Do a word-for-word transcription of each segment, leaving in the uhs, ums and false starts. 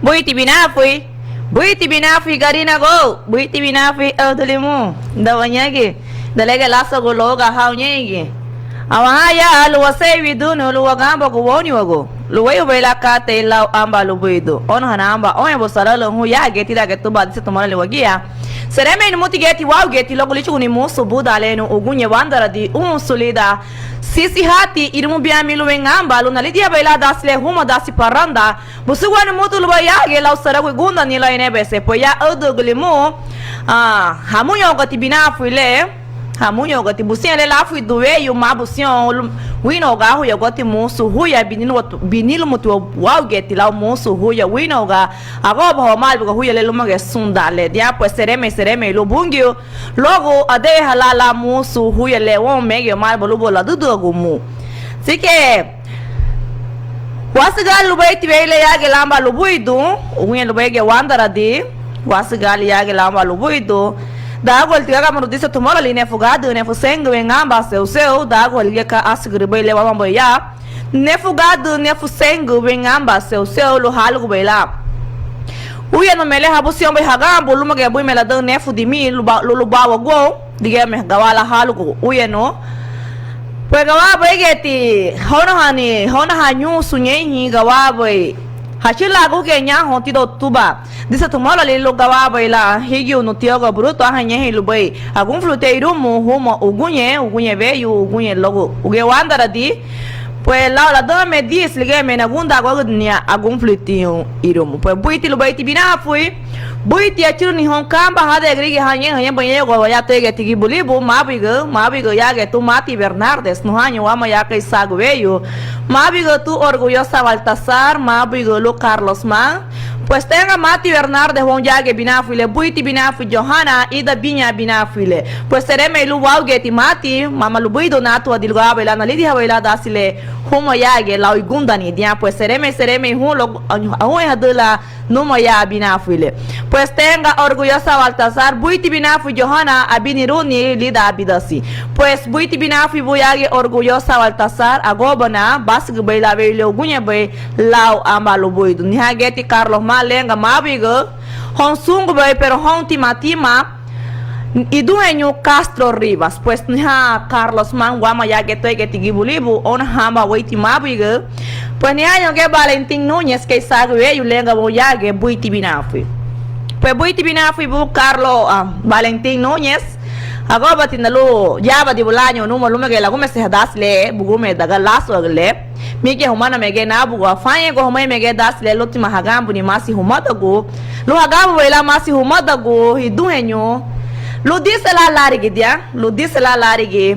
Buiti binafi, buiti binafi Garinagu, buiti binafi Audulimu. Dawañagi, dalegelasogu louga hau ñeingi. Awahaya lun waseiwidunu lun waganbagun wouniwagu luéi ubei lan katei lau aban lubuidun. Óunahana aban óunwenbu saraülaü hun yágiñe tídangiñe tuban dise tumalali wagía. Seremei numuti giñeti wágugiñeti luagu líchuguni musu buda le nun uguñe wándaradi unsu lidan sisi hati irumu bián milun wein aban lun nalidihabei lan dasi le huma dasi paranda. Busugua numutu lubéi yágiñe lau saragu ugundani lau inebesei. Pues ya Audulimu, ah, hamuñougati binafi le, hamuñougati busentina le láfuridun weyu, ma busentina wínouga ahuyaguati musu huya, binilu-, binilumuti wágugiñeti lau musu huya wínouga, agobaha wamaalibugua huya le lúmagiñe sun dan le. Dian, pues seremei, seremei lun Bungiu luagu adeiaha lan lan musu huya le woun megei wamaalibua lubá ladüdüagun mu. Así que wásügürüti lubeiti weyu le yágiñe lan aban lubuidun uguñe lubéigiñe wándaradi. Wásügürüti yágiñe lan aban lubuidun. Dagualiti gagamaru dise tumalali nefu gádürü nefu seingü wein aban seu seu. Daguali ligía ka ásügürübei le wámabei ya. Nefu gádürü nefu seingü wein aban seu seu lun hálugubei lan uyanume le habusenbei haganbun lúmagiñe buime ladaün nefu dimí lun ba-, lun lubáwaguoun. Ligíame gawá lan hálugun uyanu. Pues gawábei éigeti hóunahani, hóunaha ñunsu ñeinhin gawábei hachülaagugiñe ñahoun tidoun tuban dise tumalali lun gawábei lan hígiunu tiagu burutu anhein ñeinhin lubéi agunfulutiña irumu huma uguñe, uguñe weyu, uguñe luagu, uguñe wándaradi. Pues lau ladaünme disi ligíame nagundaaguagüdüniña agunfulutiña irumu. Pues buiti lubeiti binafi, buiti achülürüni houn kanba hadan gürigia ha ñein hañabaña yagua wayá tuéigeti gibulibu, mábuiga, mábuiga yágiñe tun Mati Bernardes, nuhaña wámaya kei sagü weyu, mábuiga tun Orgullosa Baltazar, mábuiga lun Carlos Man. Pues tenga Mati Bernardes woun yágiñe binafi le, buiti binafi Johanna, ida biña binafi le. Pues seremei lun wágugiñeti Mati, mama lubuidun nátuadi lun gawábei lan nalidihabei lan dasi le huma yágiñe lau ugundani. Dian, pues seremei, seremei hun luagu ahuñeihadün lan numa ya binafi le. Pues tenga Orgullosa Baltazar, buiti binafi Johanna, abiniruni lidan abidasi. Pues buiti binafi bun yágiñe Orgullosa Baltazar, agobana básügübei lan weyu le uguñebei lau aban lubuidun. Niha giñeti Carlos Man, lenga mábuiga houn súngubei, pero houn timatima iduheñu Castro Rivas. Pues niha Carlos Man, wámaya giñe tuéigeti gibulibu, óunaha aban weiti mábuiga. Pues nihaña giñe Valentín Núñez kei sagü weyu, lenga woun yágiñe buiti binafi. Pues buiti binafi bun Carlos, ah, Valentín Núñez. Agóubatina lun yábadibu lañu numa lúmagiñe lagumeseha dasi le bugume daga lásuaga le. Mígiñe humá namegé nábugua, fañegua huméi megé dasi le lúntima haganbuni masi humadagu, lun haganbubei lan masi humadagu iduheñu, lun dise lan lárigi, dian, lun dise lan lárigi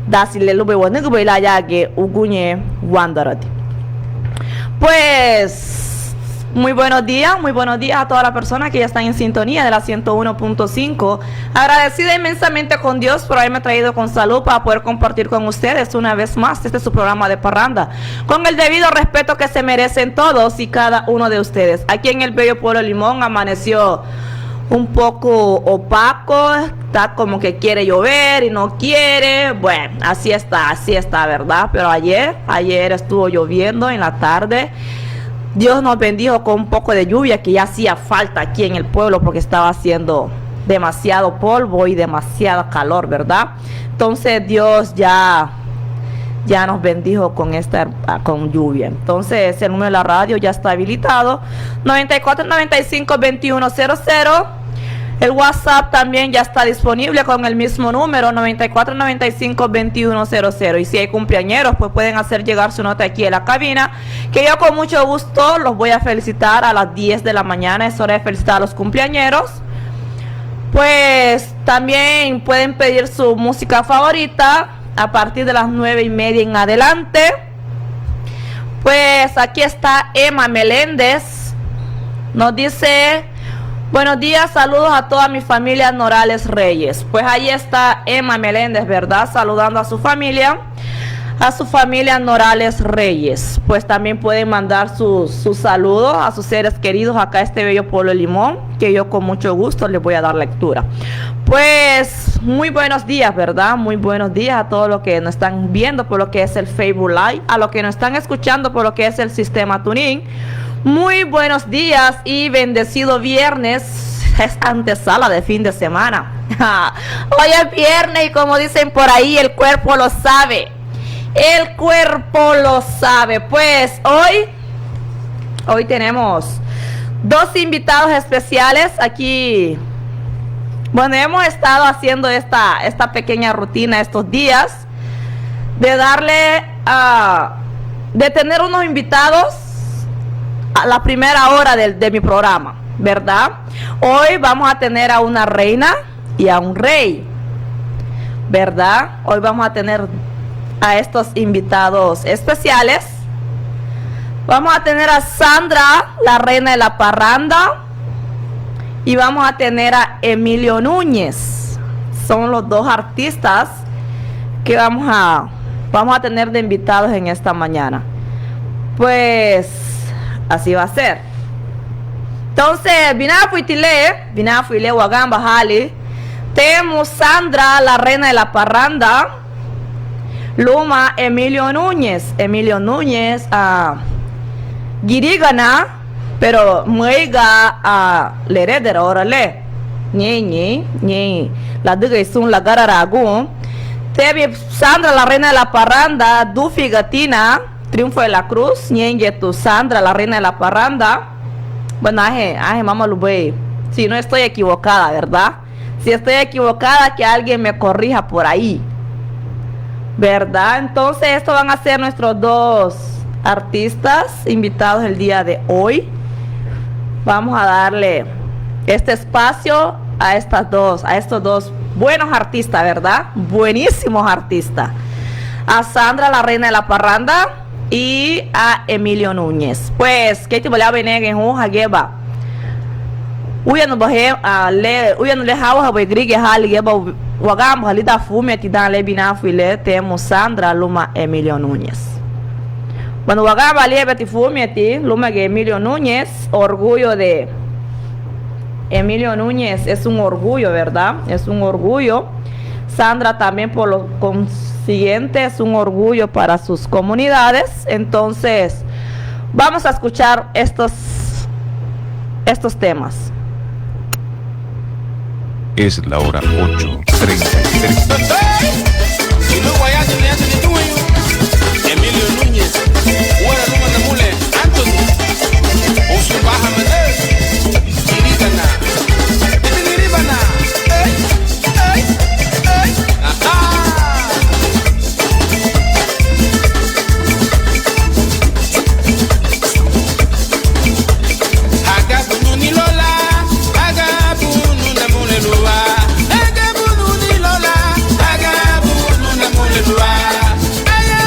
dasi le lunbei wanügübei lan yagiñe uguñe wándaradi. Pues, muy buenos días, muy buenos días a todas las personas que ya están en sintonía de la ciento uno punto cinco. Agradecida inmensamente con Dios por haberme traído con salud para poder compartir con ustedes una vez más este su programa de parranda, con el debido respeto que se merecen todos y cada uno de ustedes. Aquí en el bello pueblo de Limón amaneció un poco opaco, está como que quiere llover y no quiere. Bueno, así está, así está, ¿verdad? Pero ayer, ayer estuvo lloviendo en la tarde. Dios nos bendijo con un poco de lluvia que ya hacía falta aquí en el pueblo porque estaba haciendo demasiado polvo y demasiada calor, ¿verdad? Entonces Dios ya, ya nos bendijo con esta, ah, con lluvia. Entonces el número de la radio ya está habilitado, noventa y cuatro noventa y cinco veintiuno cero cero. El WhatsApp también ya está disponible con el mismo número, noventa y cuatro noventa y cinco veintiuno cero cero. Y si hay cumpleañeros, pues pueden hacer llegar su nota aquí a la cabina, que yo con mucho gusto los voy a felicitar a las diez de la mañana. Es hora de felicitar a los cumpleañeros. Pues también pueden pedir su música favorita a partir de las nueve y media en adelante. Pues aquí está Emma Meléndez. Nos dice, buenos días, saludos a toda mi familia Norales Reyes. Pues ahí está Emma Meléndez, ¿verdad? Saludando a su familia, a su familia Norales Reyes. Pues también pueden mandar sus, sus saludos a sus seres queridos acá a este bello pueblo de Limón, que yo con mucho gusto les voy a dar lectura. Pues muy buenos días, ¿verdad? Muy buenos días a todos los que nos están viendo por lo que es el Facebook Live, a los que nos están escuchando por lo que es el sistema TuneIn. Muy buenos días y bendecido viernes. Es antesala de fin de semana. Hoy es viernes y como dicen por ahí, el cuerpo lo sabe. El cuerpo lo sabe. Pues hoy, hoy tenemos dos invitados especiales aquí. Bueno, hemos estado haciendo esta, esta pequeña rutina estos días de darle, ah, de tener unos invitados a la primera hora del- de mi programa, ¿verdad? Hoy vamos a tener a una reina y a un rey, ¿verdad? Hoy vamos a tener a estos invitados especiales. Vamos a tener a Sandra, la reina de la parranda, y vamos a tener a Emilio Núñez. Son los dos artistas que vamos a, vamos a tener de invitados en esta mañana. Pues, así va a ser. Entonces, binafuiti le, binafuiti le waganbahali. Temu Sandra, la reina de la parranda, luma Emilio Núñez. Emilio Núñez, ah, girigana, pero meiga, ah, lerederun oura le. Ñein, ñein, ñein ladügei sun lagararagun. Temu Sandra, la reina de la parranda, dúfigatina, Triunfo de la Cruz, ñéingiñetu Sandra, la reina de la parranda. Bueno, anhein, anhein mama lubéi. Si no estoy equivocada, ¿verdad? Si estoy equivocada, que alguien me corrija por ahí. ¿Verdad? Entonces, estos van a ser nuestros dos artistas invitados el día de hoy. Vamos a darle este espacio a estas dos, a estos dos buenos artistas, ¿verdad? Buenísimos artistas. A Sandra, la reina de la parranda, y a Emilio Núñez. Pues, keiti baleabe nege hun hageba. Uyanuba he, ah, le, uyanuba le hawahabei gürigia hali geba waganba lidan furumiñeti dan le binafuti le temu Sandra luma Emilio Núñez. Bueno, waganba liabeti furumiñeti luma Emilio Núñez, orgullo de Emilio Núñez es un orgullo, ¿verdad? Es un orgullo. Sandra también, por lo consiguiente, es un orgullo para sus comunidades. Entonces, vamos a escuchar estos, estos temas. Es la hora ocho treinta y tres. Emilio Núñez, Wara Luma Namule, Anthony, Osu Baja Madrid. Giribana. Eti giribana. Ey, ey, ey. Aha. Agabununi lola, agabunu namulelua. Agabununi lola, agabunu namulelua. Aya,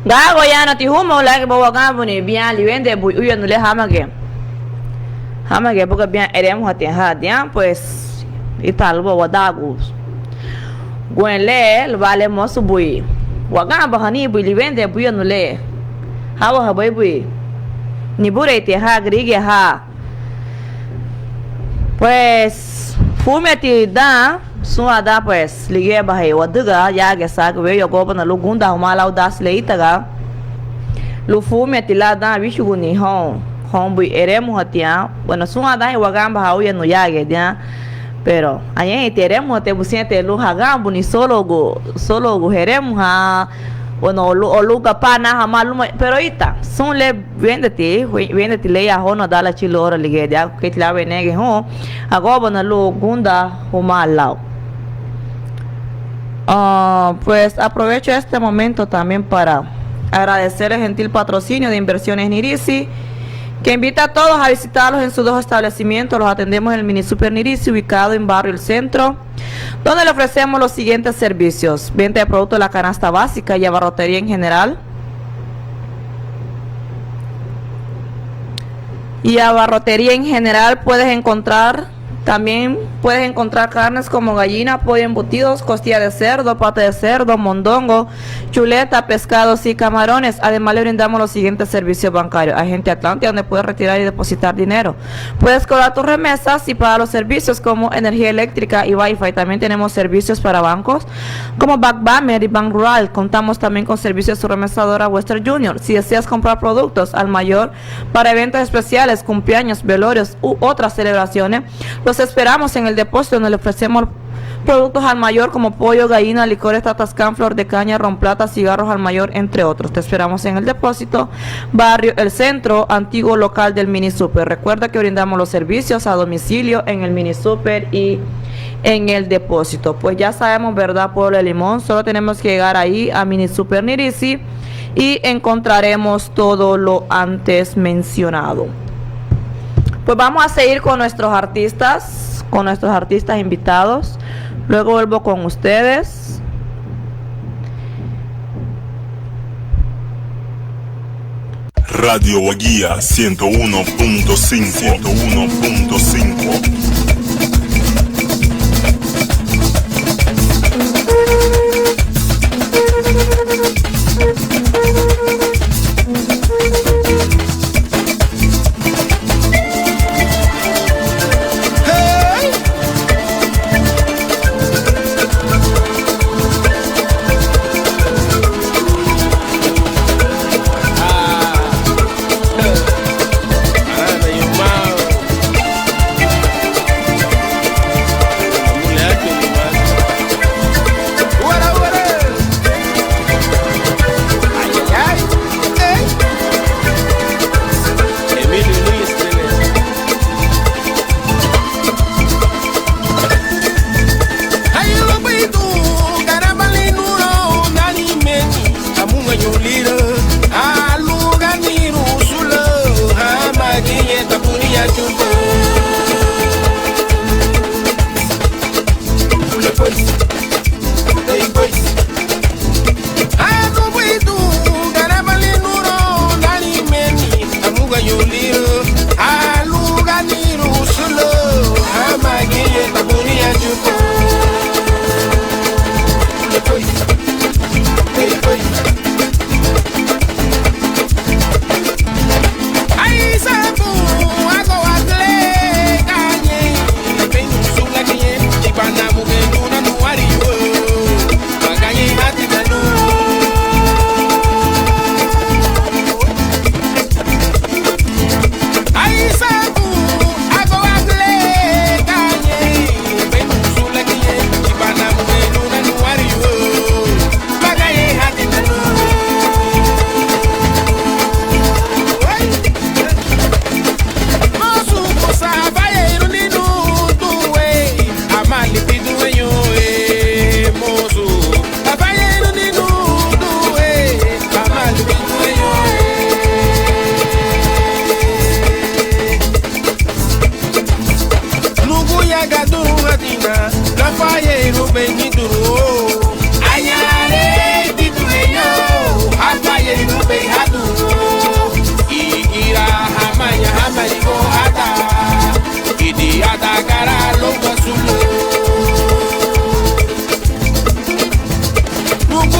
Gago yanati humoun lagi ba waganbuni bián liwendebui uyanu le hamagiñe, hamagiñe buga bián eremuhatiña ha dián, pues, ítara luba wadaagun guenle lubá le mosu bui waganbaha ni bui liwendebui uyanu le, hawahabei bui nibureitiña ha gürigia ha. Pues, furumiñeti dan, súnwandan dan, pues, ligíabahei wadüga yágiñe sagü weyu agobana lun gunda humá lau dasi le ítaga, lun furumiñeti lan dan wíchuguni houn, houn bui eremuhatiña. Bueno, súnwandan anhein waganbaha uyanu yágiñe dián, pero añahein ti eremuhatiña, busenti lun haganbuni sólogu, sólogu heremuha, bueno, o lun, o lun gapá nan hamá luma, pero ítara sun le wendeti, wendeti le ya hóuna dan lachülün oura ligía, diágu keiti le awenegiñe hun agobana lun gunda humá lau. Ah, pues aprovecho este momento también para agradecer el gentil patrocinio de Inversiones Nirisi, que invita a todos a visitarlos en sus dos establecimientos. Los atendemos en el Mini Super Nirisi, ubicado en Barrio El Centro, donde le ofrecemos los siguientes servicios: venta de productos de la canasta básica y abarrotería en general. Y abarrotería en general puedes encontrar, también puedes encontrar carnes como gallina, pollo embutidos, costilla de cerdo, pata de cerdo, mondongo, chuleta, pescados y camarones. Además, le brindamos los siguientes servicios bancarios: agente Atlántida, donde puedes retirar y depositar dinero. Puedes cobrar tus remesas y pagar los servicios como energía eléctrica y Wi-Fi. También tenemos servicios para bancos como Back Bammer y Ban Rural. Contamos también con servicios de su remesadora Western Junior. Si deseas comprar productos al mayor para eventos especiales, cumpleaños, velorios u otras celebraciones, los esperamos en el depósito, donde le ofrecemos productos al mayor como pollo, gallina, licores, tatas can, flor de caña, ron plata, cigarros al mayor, entre otros. Te esperamos en el depósito, barrio El Centro, antiguo local del Mini Super. Recuerda que brindamos los servicios a domicilio en el Mini Super y en el depósito. Pues ya sabemos, ¿verdad, pueblo de Limón? Solo tenemos que llegar ahí a Mini Super Nirisi y encontraremos todo lo antes mencionado. Pues vamos a seguir con nuestros artistas, con nuestros artistas invitados. Luego vuelvo con ustedes. Radio Wagía ciento uno punto cinco, ciento uno punto cinco.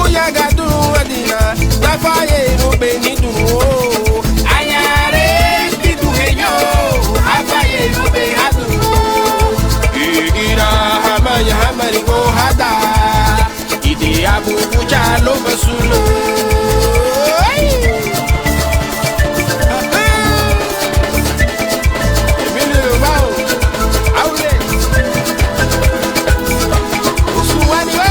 Yagadurun adina, tafayeirubei nidurun, añaharei biduheñu, afayeirubei hadurun. Igira hamaña hamarigo hadan, idiabu bucha loba sulu. Emilio Bilbao, Aure, Usuwani, oh.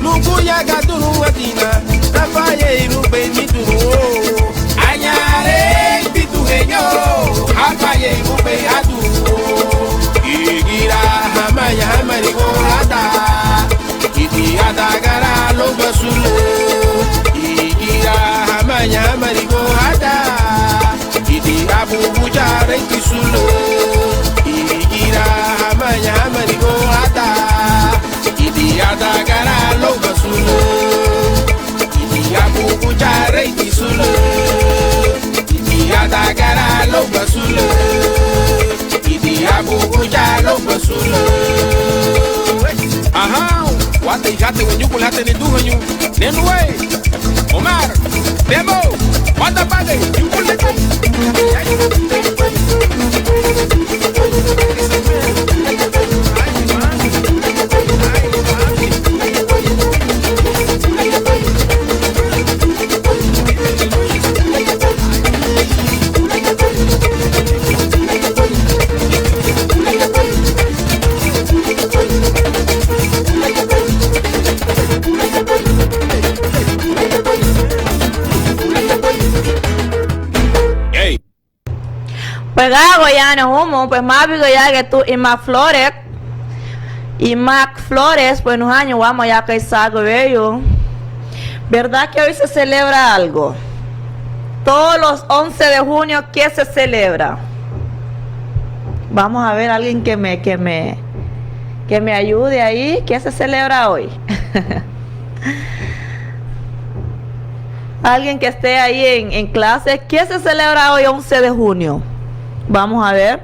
Luguya gadurun adina, tafayeirubei nidurun, añaharei biduheñu, afayeirubei hadurun. Igira hamaña hamarigo hadan, idiada gara loba sulu. Igira hamaña hamarigo hadan, idiabu bucha reiti sulu. Igira hamaña hamarigo hadan, idiada gara loba sulu. Idiabu bucha reiti sulu. Idiada gara loba sulu. Idiabu bucha loba sulu. Aha, wate jate wenyukul hate niduheñu. Nenuwe, Omar, Temo, wata bale, yukul hate. Ei. Pues gago ya ne humo, pues mábigo ya que tú y más Flores, y más Flores, pues nos año vamos ya que sago bello. ¿Verdad que hoy se celebra algo? Todos los once de junio, ¿qué se celebra? Vamos a ver, alguien que me, que me, que me ayude ahí. ¿Qué se celebra hoy? Alguien que esté ahí en, en clase, ¿qué se celebra hoy, once de junio? Vamos a ver.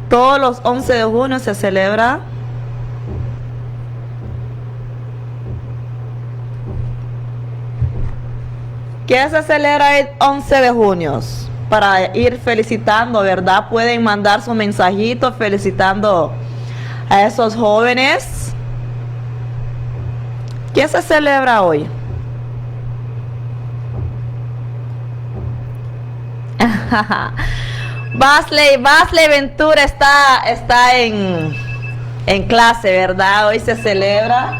Todos los once de junio se celebra. ¿Qué se celebra el once de junio? Para ir felicitando, ¿verdad? Pueden mandar su mensajito felicitando a esos jóvenes. ¿Qué se celebra hoy? Basley, Basley Ventura está, está en, en clase, ¿verdad? Hoy se celebra.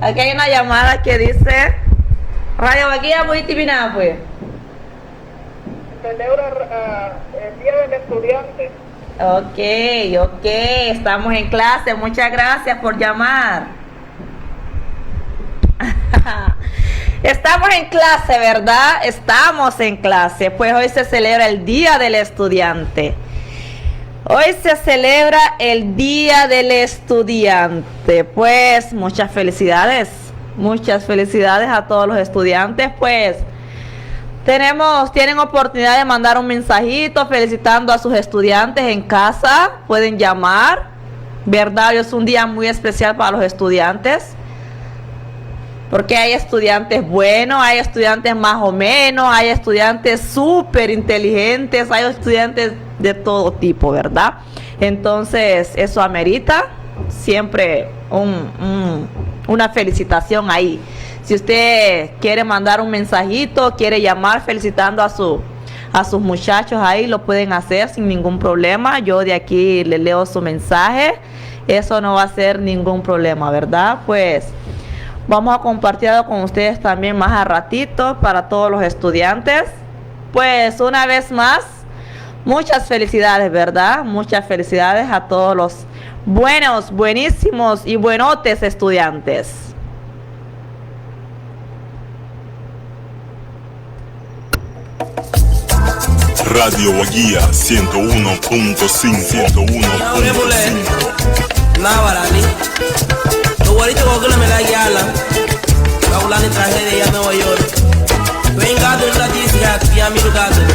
Aquí hay una llamada que dice, Radio Baguía, muy tibina, pues. Celebra, ah, el Día del Estudiante. Ok, ok, estamos en clase. Muchas gracias por llamar. Estamos en clase, ¿verdad? Estamos en clase. Pues hoy se celebra el Día del Estudiante. Hoy se celebra el Día del Estudiante. Pues muchas felicidades. Muchas felicidades a todos los estudiantes. Pues tenemos, tienen oportunidad de mandar un mensajito felicitando a sus estudiantes en casa. Pueden llamar, ¿verdad? Hoy es un día muy especial para los estudiantes. Porque hay estudiantes buenos, hay estudiantes más o menos, hay estudiantes súper inteligentes, hay estudiantes de todo tipo, ¿verdad? Entonces, eso amerita siempre un, un, una felicitación ahí. Si usted quiere mandar un mensajito, quiere llamar felicitando a su, a sus muchachos ahí, lo pueden hacer sin ningún problema. Yo de aquí le leo su mensaje. Eso no va a ser ningún problema, ¿verdad? Pues vamos a compartir algo con ustedes también más a ratito para todos los estudiantes. Pues una vez más, muchas felicidades, ¿verdad? Muchas felicidades a todos los Buenos, buenísimos y buenotes estudiantes. Radio Wagía ciento uno punto cinco, ciento uno punto cinco. Náwara ni, lun warihigua wagülame lan Yalan, luagu lani tragedia ya Nueva York. Wein gádürü lidan disi hati, ya miru gádürü.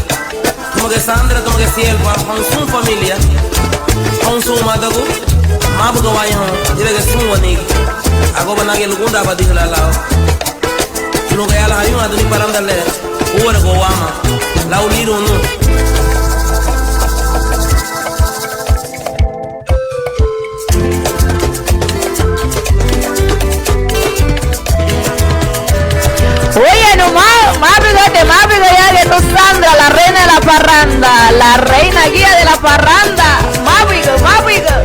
Tumagiñe Sandra, tumagiñe Sielva, houn sun familia, houn sun madagu, mábuga wañahoun, lídangiñe sun wanigi. Agurabagiñe lugundan badügüla lau, lun gayara lan hayumaduni baranda le úaragua wama lau lirun nun. Óyanu, ma-, mábuiga, te mábuiga ya Sandra, la reina de la parranda, la reina guía de la parranda. Mábuiga, mábuiga.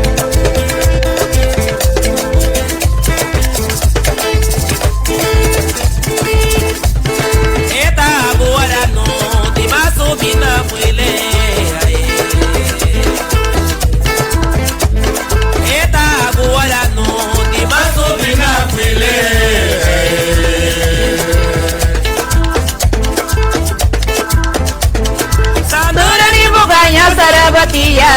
Eta aguranu dimasubi na fuile. Eta aguranu dimasubi na fuile. Sandura ni bugaña sarabatia,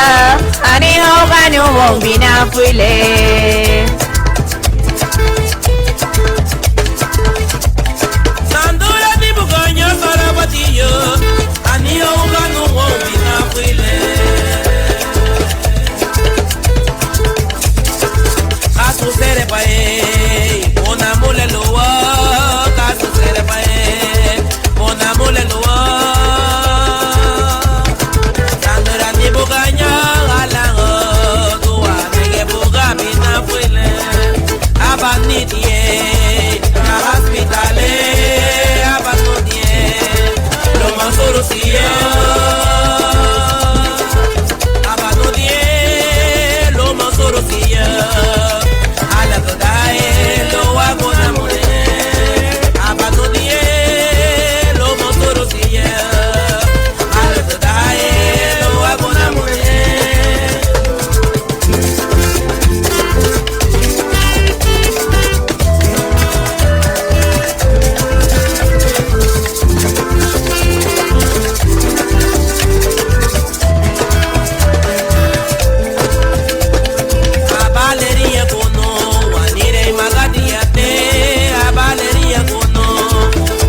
ani hogani ubombi na fuile. Sandura ni bugaña sarabatia, ani hogani ubombi na fuile. Kasu sere bae, bona mule lua, kasu sere bae, bona mule lua. Sandura ni bugaña, ala, dua, nege buga, bina, fuile. Aba nidie, na hospitale, aba nudie, lo masuru sie. Aba nudie, lo masuru sie. Ala gadae, lo wago na mure. Aba nudie, lo masuru sie. Ala gadae, lo wago na mure. Abaleriñagun, wanirei magadiña te, abaleriñagun,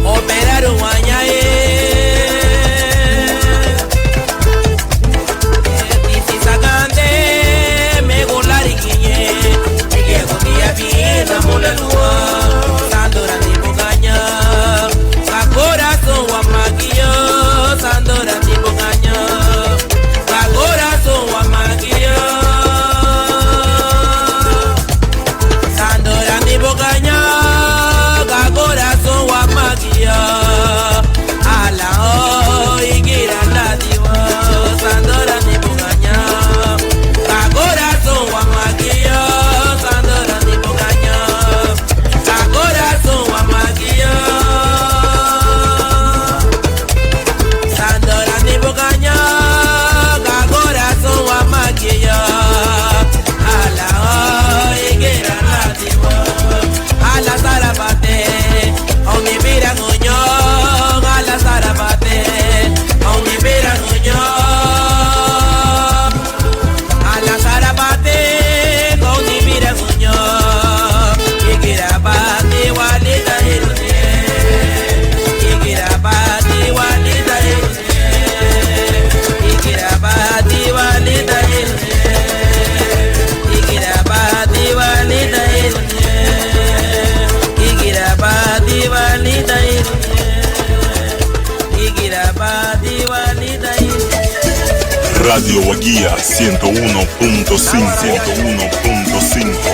operariu wañae. Eti si sagande, megu larigiñe, igiagu biabina mule lua, Sandura ni bugaña, ka corazón wamagiñe, Sandura ni bugaña, ka corazón wamagiñe. Sandura ni bugaña, ka corazón wamagiñe. Ala o igira ladiwa, Sandura ni bugaña, ka corazón wamagiñe, Sandura ni bugaña, ka corazón wamagiñe. Sandura ni bugaña, ka corazón wamagiñe. Ala o igira ladiwa. Ala sarabate, aunibira guño, ala sarabate, aunibira guño. Ala sarabate, aunibira guño. Igira bati walida irunie. Igira bati walida irunie. Radio Wagía ciento uno punto cinco, ciento uno punto cinco.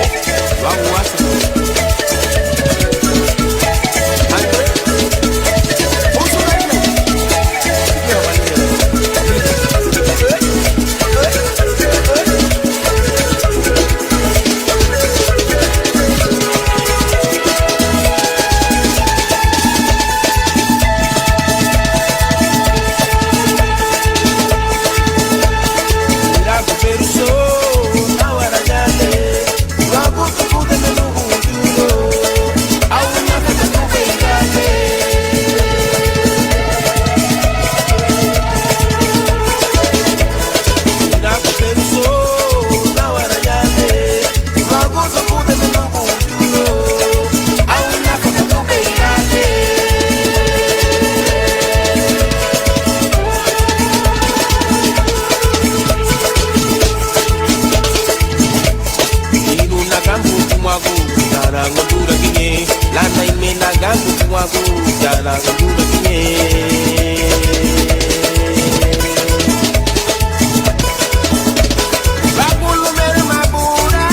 Luagu lumerumabu ura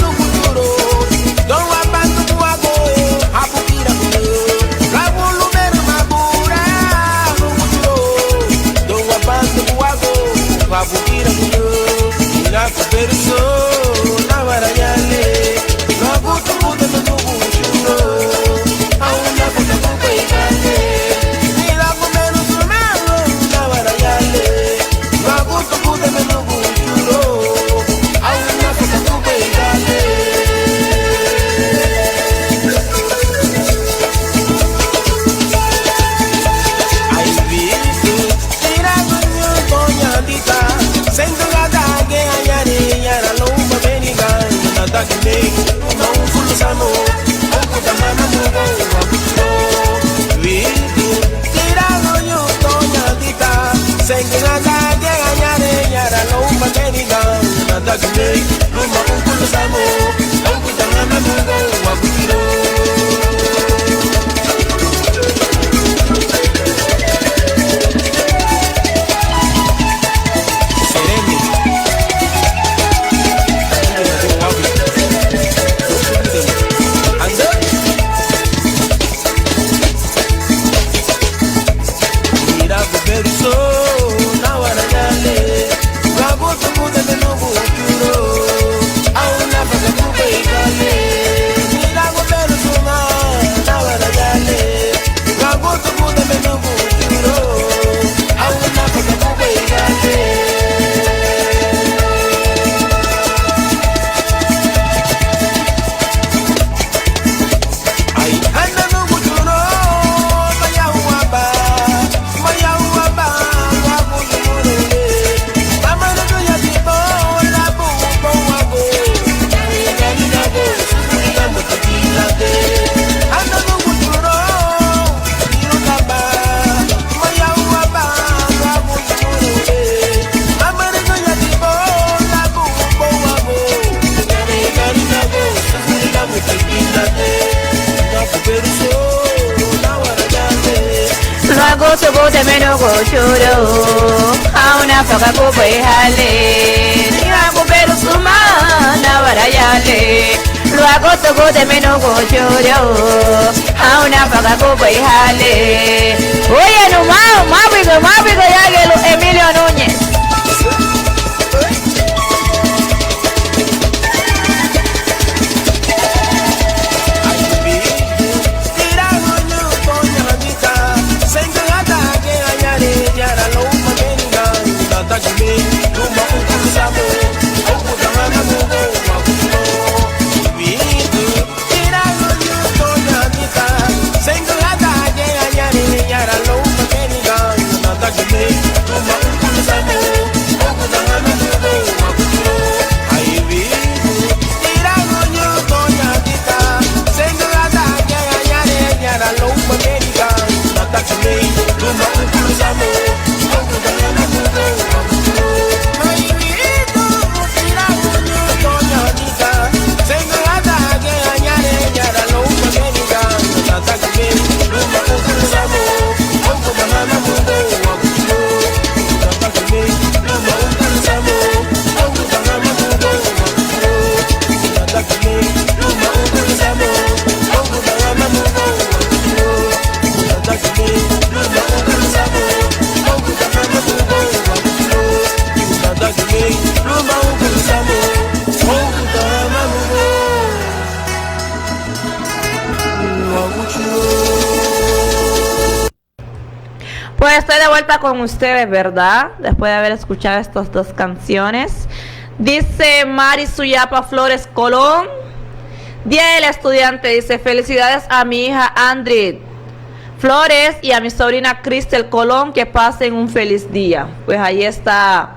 nuguchuru, don wabandu buagu habugira guñu. Luagu lumerumabu ura nuguchuru, don wabandu buagu habugira guñu. Inaku beruso nawarayale, luagu tugudeme nuguchuru, au nafakagubei gale. Inaku beruso nawarayale, luagu tugudeme nuguchuru, au nafakagubei gale. Ai bisu tiraguñu toñadita, sendügada ge añari ñara lou baberiga, nadagimei luma ufulusamu, oguda mama mugo wabutuo. Bisu tiraguñu toñadita, sendügada ge añari ñara lou baberiga, nadagimei luma ufulusamu, oguda mama mugo wabutuo. Luagu tugudeme nuguchuru, au nafakagubei hale. Nihaguberu suma nawarayale. Luagu tugudeme nuguchuru, au nafakagubei hale. Oye, numau, mabuiga, mabuiga, yagelu Emilio Núñez. Pues estoy de vuelta con ustedes, ¿verdad? Después de haber escuchado estas dos canciones. Dice Mari Suyapa Flores Colón, Día del Estudiante, dice, felicidades a mi hija Andrit Flores y a mi sobrina Cristel Colón, que pasen un feliz día. Pues ahí está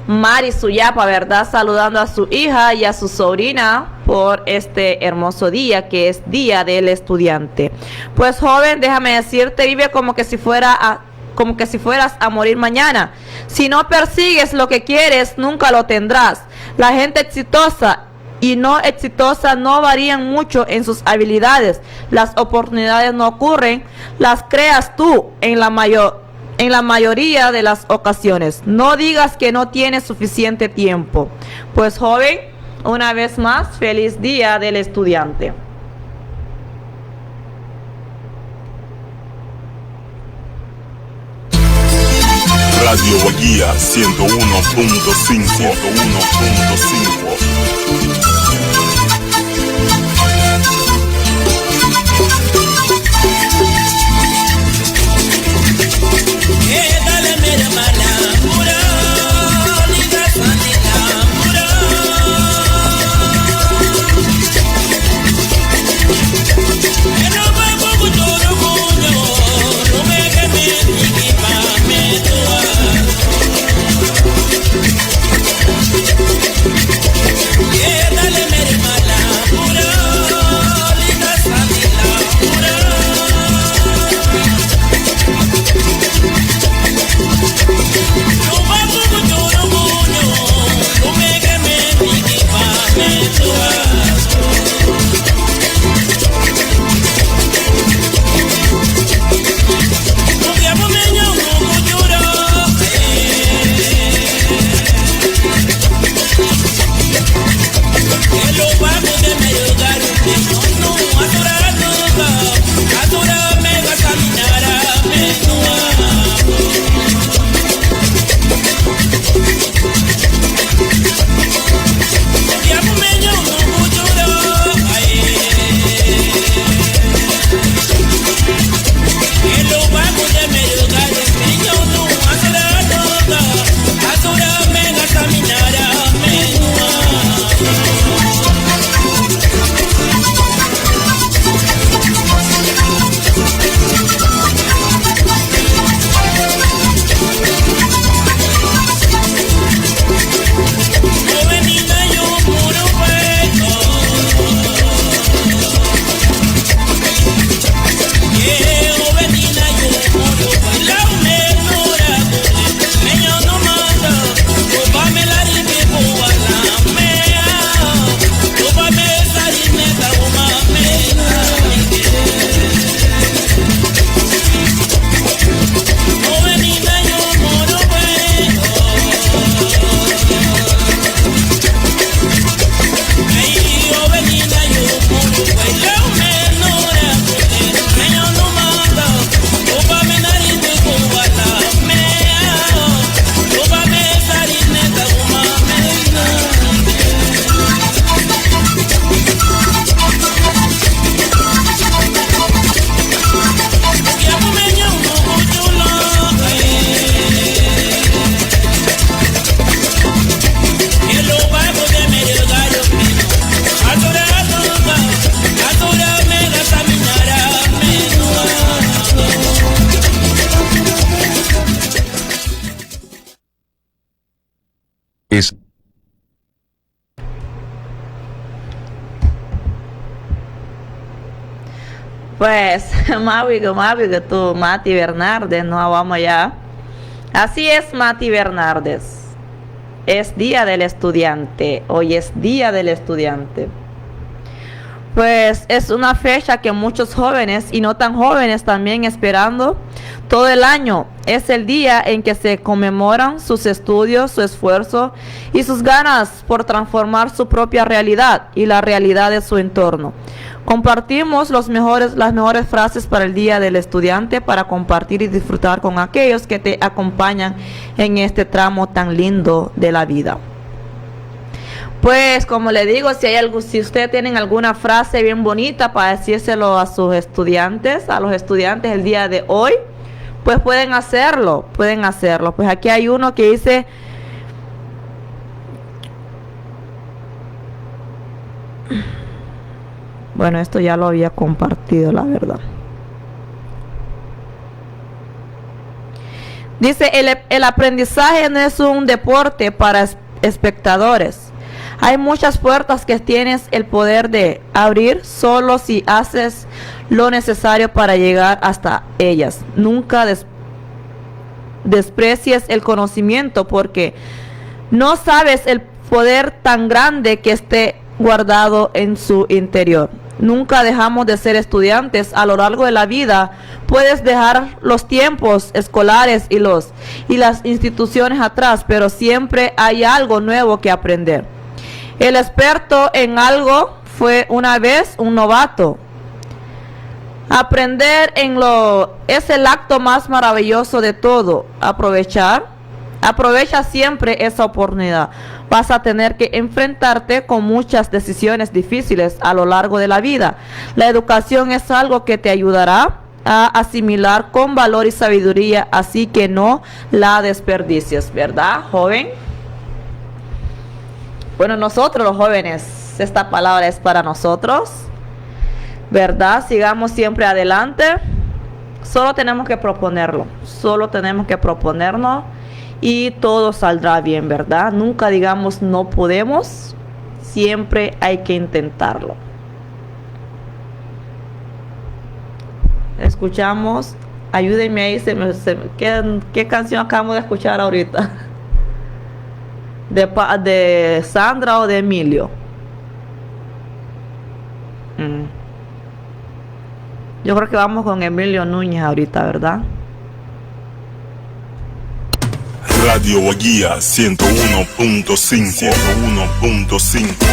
Mari Suyapa, ¿verdad? Saludando a su hija y a su sobrina por este hermoso día que es Día del Estudiante. Pues joven, déjame decirte, vive como que si fuera a, como que si fueras a morir mañana. Si no persigues lo que quieres, nunca lo tendrás. La gente exitosa y no exitosa no varían mucho en sus habilidades. Las oportunidades no ocurren, las creas tú en la mayo-, en la mayoría de las ocasiones. No digas que no tienes suficiente tiempo. Pues, joven, una vez más, feliz día del estudiante. Radio Guajira ciento uno punto cinco, ciento uno punto cinco. Es Pues, mábuiga, mábuiga tun, Mati Bernardes, no, vamos allá. Así es, Mati Bernardes. Es Día del Estudiante. Hoy es Día del Estudiante. Pues es una fecha que muchos jóvenes y no tan jóvenes también esperando todo el año. Es el día en que se conmemoran sus estudios, su esfuerzo y sus ganas por transformar su propia realidad y la realidad de su entorno. Compartimos los mejores, las mejores frases para el Día del Estudiante para compartir y disfrutar con aquellos que te acompañan en este tramo tan lindo de la vida. Pues, como le digo, si hay algo, si ustedes tienen alguna frase bien bonita para decírselo a sus estudiantes, a los estudiantes el día de hoy, pues pueden hacerlo, pueden hacerlo. Pues aquí hay uno que dice, bueno, esto ya lo había compartido, la verdad. Dice, el, el aprendizaje no es un deporte para es-, espectadores. Hay muchas puertas que tienes el poder de abrir solo si haces lo necesario para llegar hasta ellas. Nunca des-, desprecies el conocimiento porque no sabes el poder tan grande que este, guardado en su interior. Nunca dejamos de ser estudiantes a lo largo de la vida. Puedes dejar los tiempos escolares y los, y las instituciones atrás, pero siempre hay algo nuevo que aprender. El experto en algo fue una vez un novato. Aprender en lo, es el acto más maravilloso de todo. Aprovechar. Aprovecha siempre esa oportunidad. Vas a tener que enfrentarte con muchas decisiones difíciles a lo largo de la vida. La educación es algo que te ayudará a asimilar con valor y sabiduría, así que no la desperdicies, ¿verdad, joven? Bueno, nosotros los jóvenes, esta palabra es para nosotros, ¿verdad? Sigamos siempre adelante. Solo tenemos que proponerlo, solo tenemos que proponernos y todo saldrá bien, ¿verdad? Nunca digamos no podemos, siempre hay que intentarlo. Escuchamos, ayúdenme ahí, se me, se me- ¿qué, qué canción acabamos de escuchar ahorita? ¿De, pa- de Sandra o de Emilio? Mm. Yo creo que vamos con Emilio Núñez ahorita, ¿verdad? Radio Wagía ciento uno punto cinco, ciento uno punto cinco.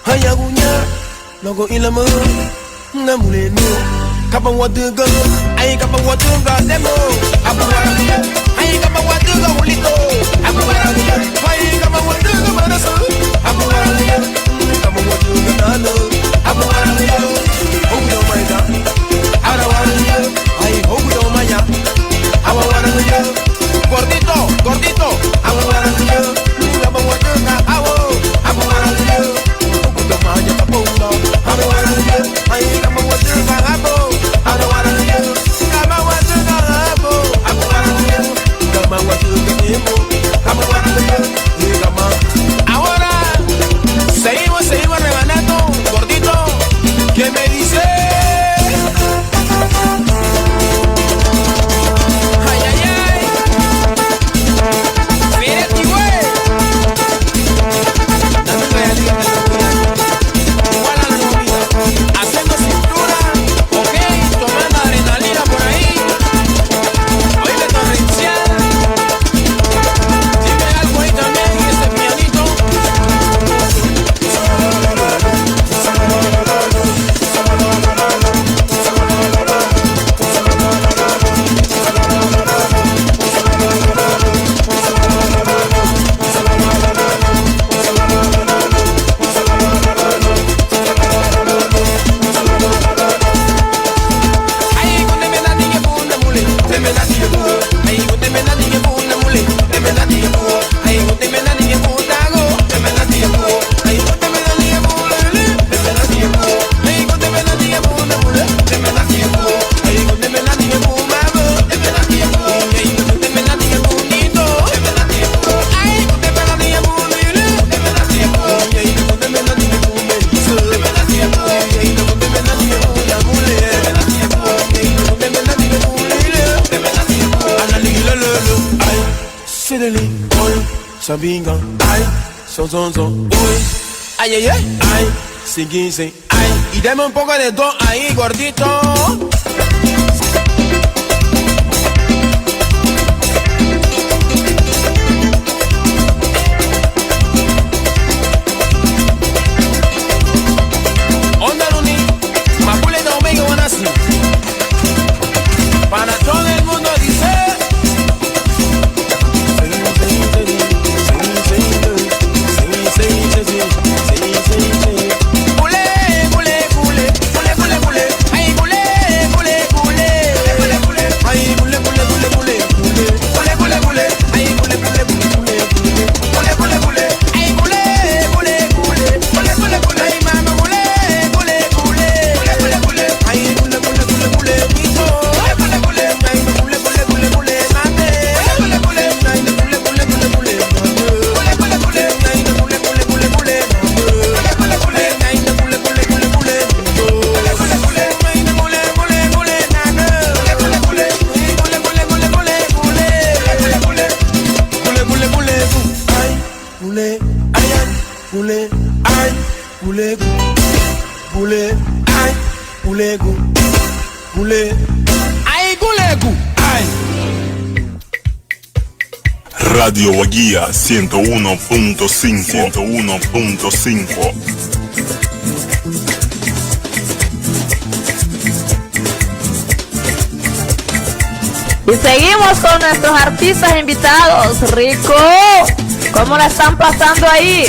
Hayaguña, luagu ilama, namulenu, kaba wadüga, ai kaba wadüga demo, abu waraguya, ai kaba wadüga ulito, abu waraguya, ai kaba wadüga manasu, abu waraguya, kaba wadüga nana, abu waraguya, oguya maida, ara waraguya, ai oguya maya, awa waraguya. Gordito, gordito, abu waraguya, abu waraguya, abu waraguya, oguya maya kapouna, abu waraguya, ai kama waraguya, abu, abu waraguya, kama waraguya, abu, abu waraguya, kama waraguya. Analigilololo, ay, silili, oy, sabinga, ay, sonzonzo, uy, ay, ay, ay, ay, sigize, ay, y deme un poco de do ahí, gordito. Onda luni, mabule na umege wanasi. Para todo el mundo dice. Ay, gulegu, ay. Radio Wagía ciento uno punto cinco, ciento uno punto cinco. Y seguimos con nuestros artistas invitados. Rico, ¿cómo la están pasando ahí?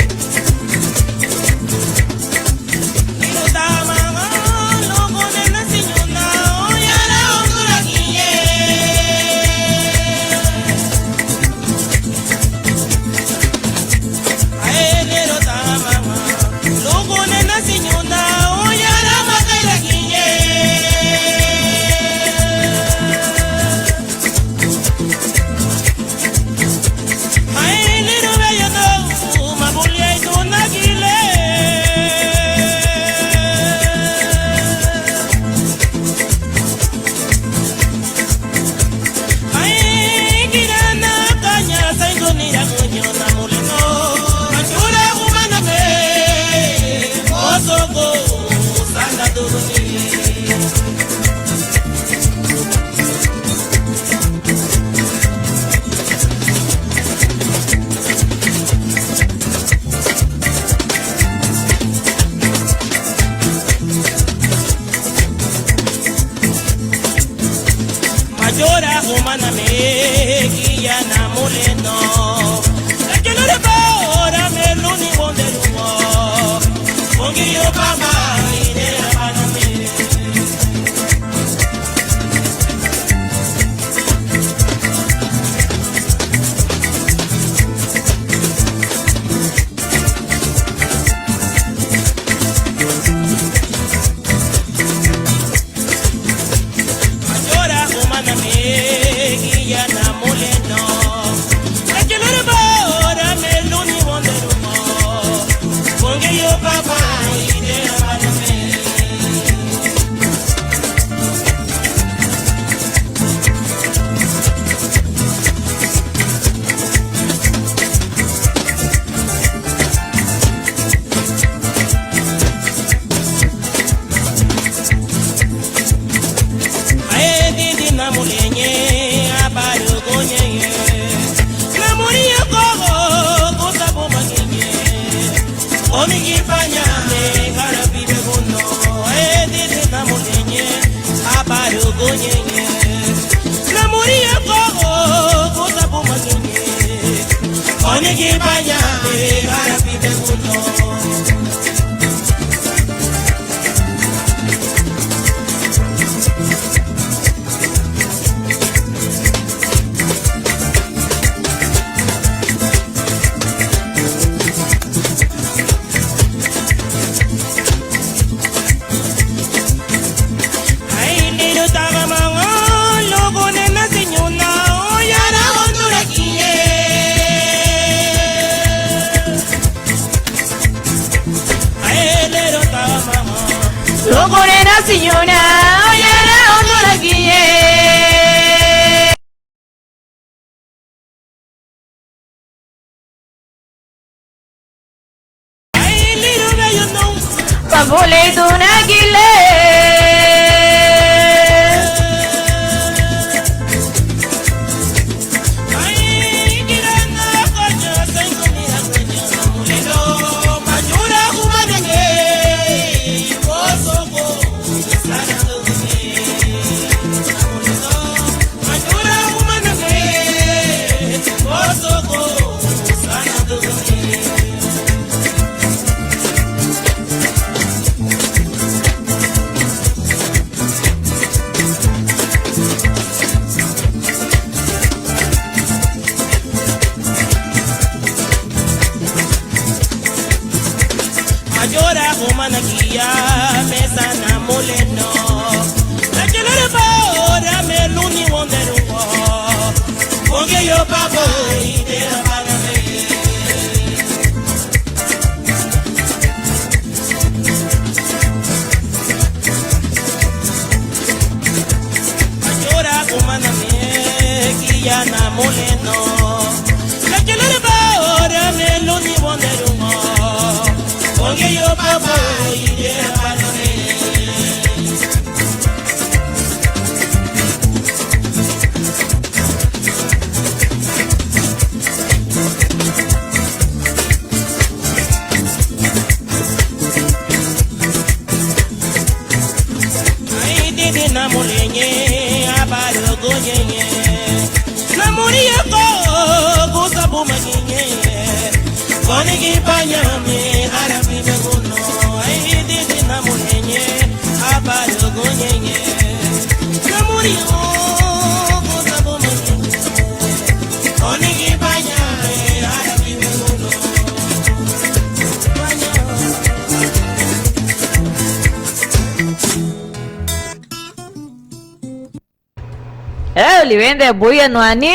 Éu, liwendei buíanu ani.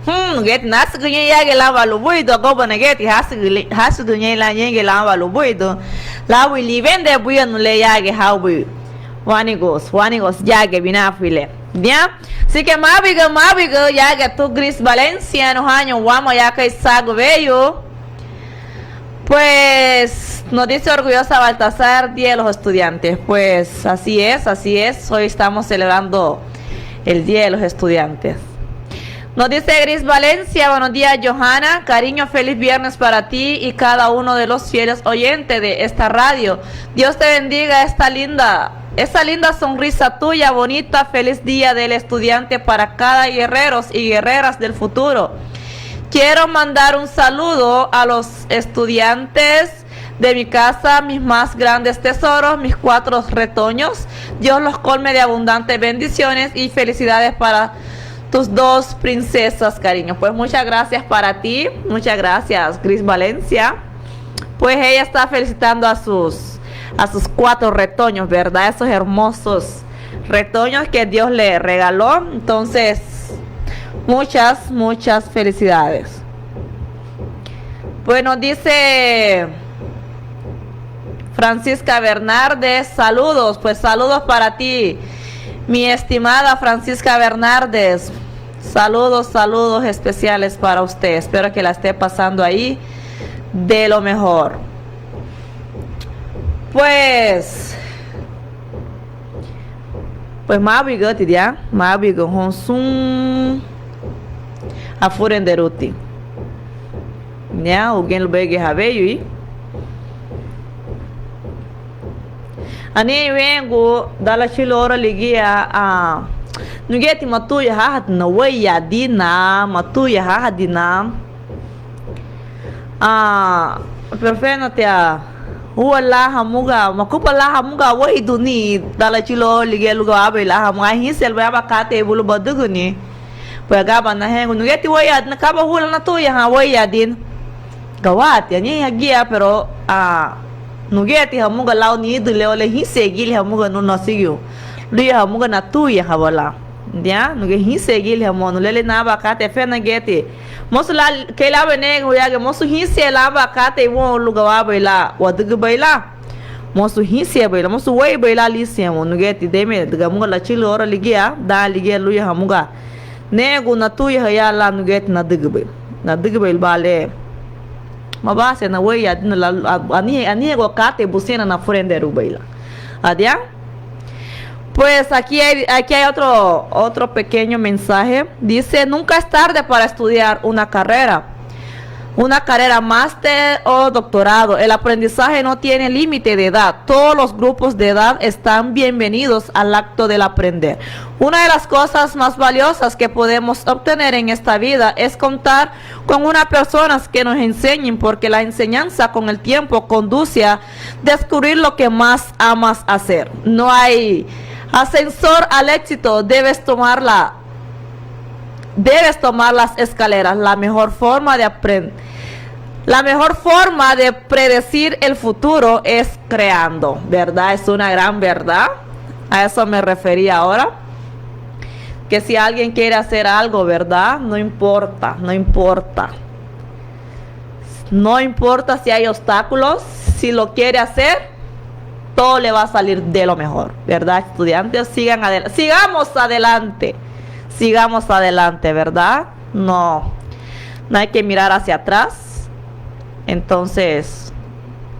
Hmm, nugeti násügürüñein yágiñe lan aban lubuidun, agoba nageti hásügü-, hásügürüñein lan ñéingiñe lan aban lubuidun. Lábuin liwendei buíanu le yágiñe ha bui wániguasu, wániguasu yágiñe binaafin le. Diá, así que mábuiga, mábuiga yágiñe tun Gris Valencia, nuhaña wama ya kei sagü weyu. Pues, nos dice orgullosa Baltasar, Día de los Estudiantes. Pues, así es, así es. Hoy estamos celebrando el Día de los Estudiantes. Nos dice Gris Valencia, buenos días, Johanna. Cariño, feliz viernes para ti y cada uno de los fieles oyentes de esta radio. Dios te bendiga, esta linda, esa linda sonrisa tuya, bonita. Feliz día del estudiante para cada guerreros y guerreras del futuro. Quiero mandar un saludo a los estudiantes de mi casa, mis más grandes tesoros, mis cuatro retoños. Dios los colme de abundantes bendiciones y felicidades para tus dos princesas, cariño. Pues muchas gracias para ti, muchas gracias, Gris Valencia. Pues ella está felicitando a sus, a sus cuatro retoños, ¿verdad? Esos hermosos retoños que Dios le regaló. Entonces, muchas, muchas felicidades. Bueno, dice Francisca Bernardes, saludos. Pues saludos para ti, mi estimada Francisca Bernardes. Saludos, saludos especiales para usted. Espero que la esté pasando ahí de lo mejor. Pues, pues mábuiga tidia, mábuiga houn sun afurenderuti. Ña, uguñe lubéi giñe hawéyui. Anihein weñegu dan lachülün oura ligía, ah, nugeti matuya hahatina, wéiyaadina, matuya hahatina. Ah, pero fenati, ah, úa lan hamuga, makuba lan hamuga wéiduni dan lachülün oura ligía lun gawabei lan hamuga, hínsiñe lubéi aban katei bun lun badügüni. Pues gaba naheñu, nugeti wéiyaadina, kaba hu lan natuyahan wéiyaadina. Gawati, anihein hagía, pero, ah, nugeti hamuga lau nidu le, o le hínsiñegili hamuga nun nasigiu. Luya hamuga natuyahaba lan. Ya, nugeti hínsiñegili hamuga, nuleli naban katei fenageti. Mosu lan, kei lan weneguya ge, mosu hínsiñe lan aban katei woun lun gawabei lan wadügübei lan. Mosu hínsiñebei lan, mosu wéibei lan línsiñe woun, nugeti deme, hamuga lachülün oura ligía, dan ligía luya hamuga. Negu natuyaha ya lan nugeti nadügübei. Nadügübei lubá le. Mabasena wéiyaadina lan, a, anihein, aniheingua katei busena nafurenderubei lan. Adian? Pues aquí hay, aquí hay otro, otro pequeño mensaje. Dice, nunca es tarde para estudiar una carrera. Una carrera, máster o doctorado. El aprendizaje no tiene límite de edad. Todos los grupos de edad están bienvenidos al acto del aprender. Una de las cosas más valiosas que podemos obtener en esta vida es contar con unas personas que nos enseñen, porque la enseñanza con el tiempo conduce a descubrir lo que más amas hacer. No hay ascensor al éxito, debes tomarla. Debes tomar las escaleras. La mejor forma de apren-, La mejor forma de predecir el futuro es creando, ¿verdad? Es una gran verdad. A eso me refería ahora. Que si alguien quiere hacer algo, ¿verdad? No importa, no importa. No importa si hay obstáculos, si lo quiere hacer, todo le va a salir de lo mejor, ¿verdad, estudiantes? Sigan adel-, sigamos adelante, sigamos adelante, ¿verdad? No, no hay que mirar hacia atrás. Entonces,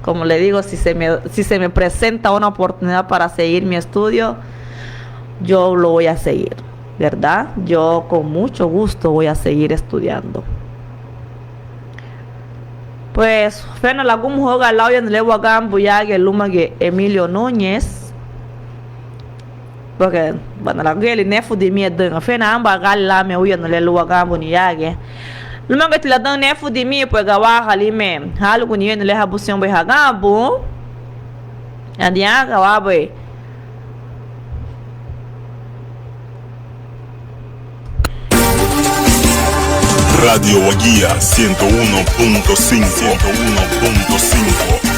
como le digo, si se me, si se me presenta una oportunidad para seguir mi estudio, yo lo voy a seguir, ¿verdad? Yo con mucho gusto voy a seguir estudiando. Pues, fena lagumuhóun ga lauya le waganbun yagiñe lúmagiñe Emilio Núñez. Porque, bueno, lagüeli nefudimie dün, fena amba gali lame uya le lun waganbuni yagiñe. Lúmagiñeti ladün nefudimie, pues, gawaha lime háluguni le habusenbei haganbun. Adián, gawabei. Radio Wagía ciento uno punto cinco, ciento uno punto cinco.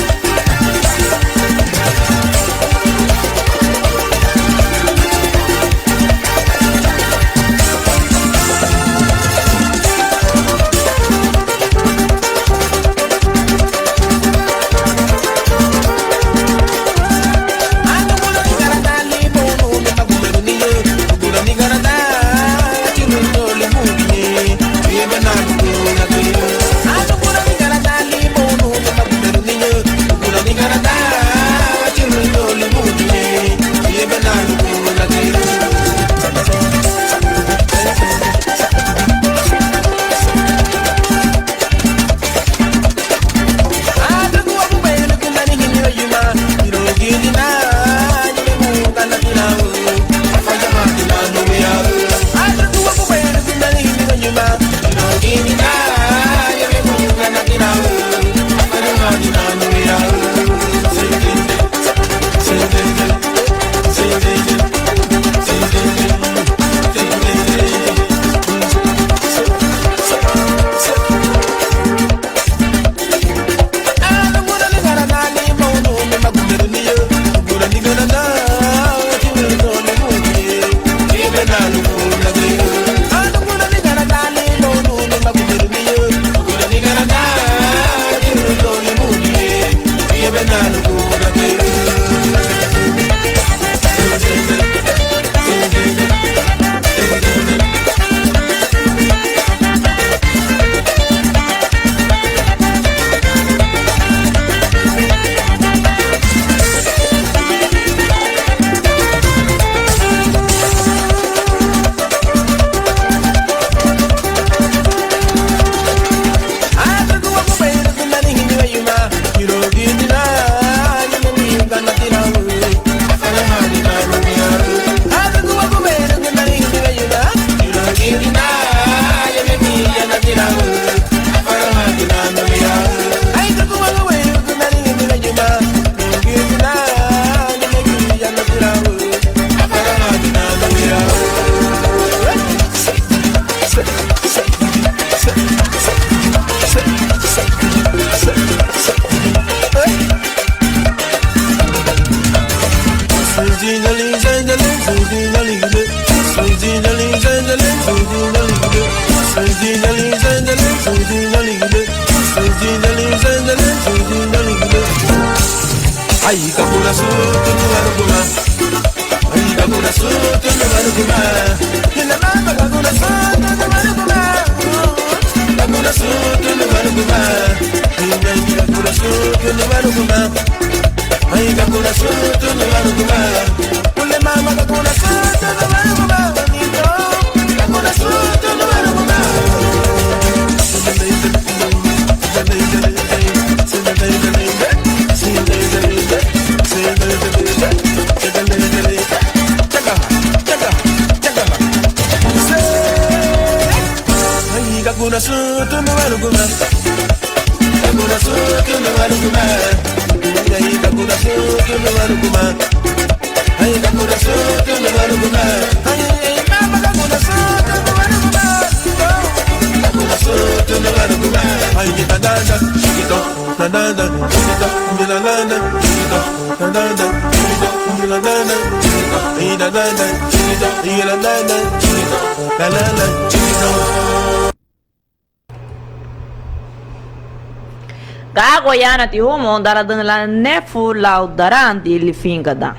Gagoyanati humoun daradün lan nefu lau darandi lifingadan.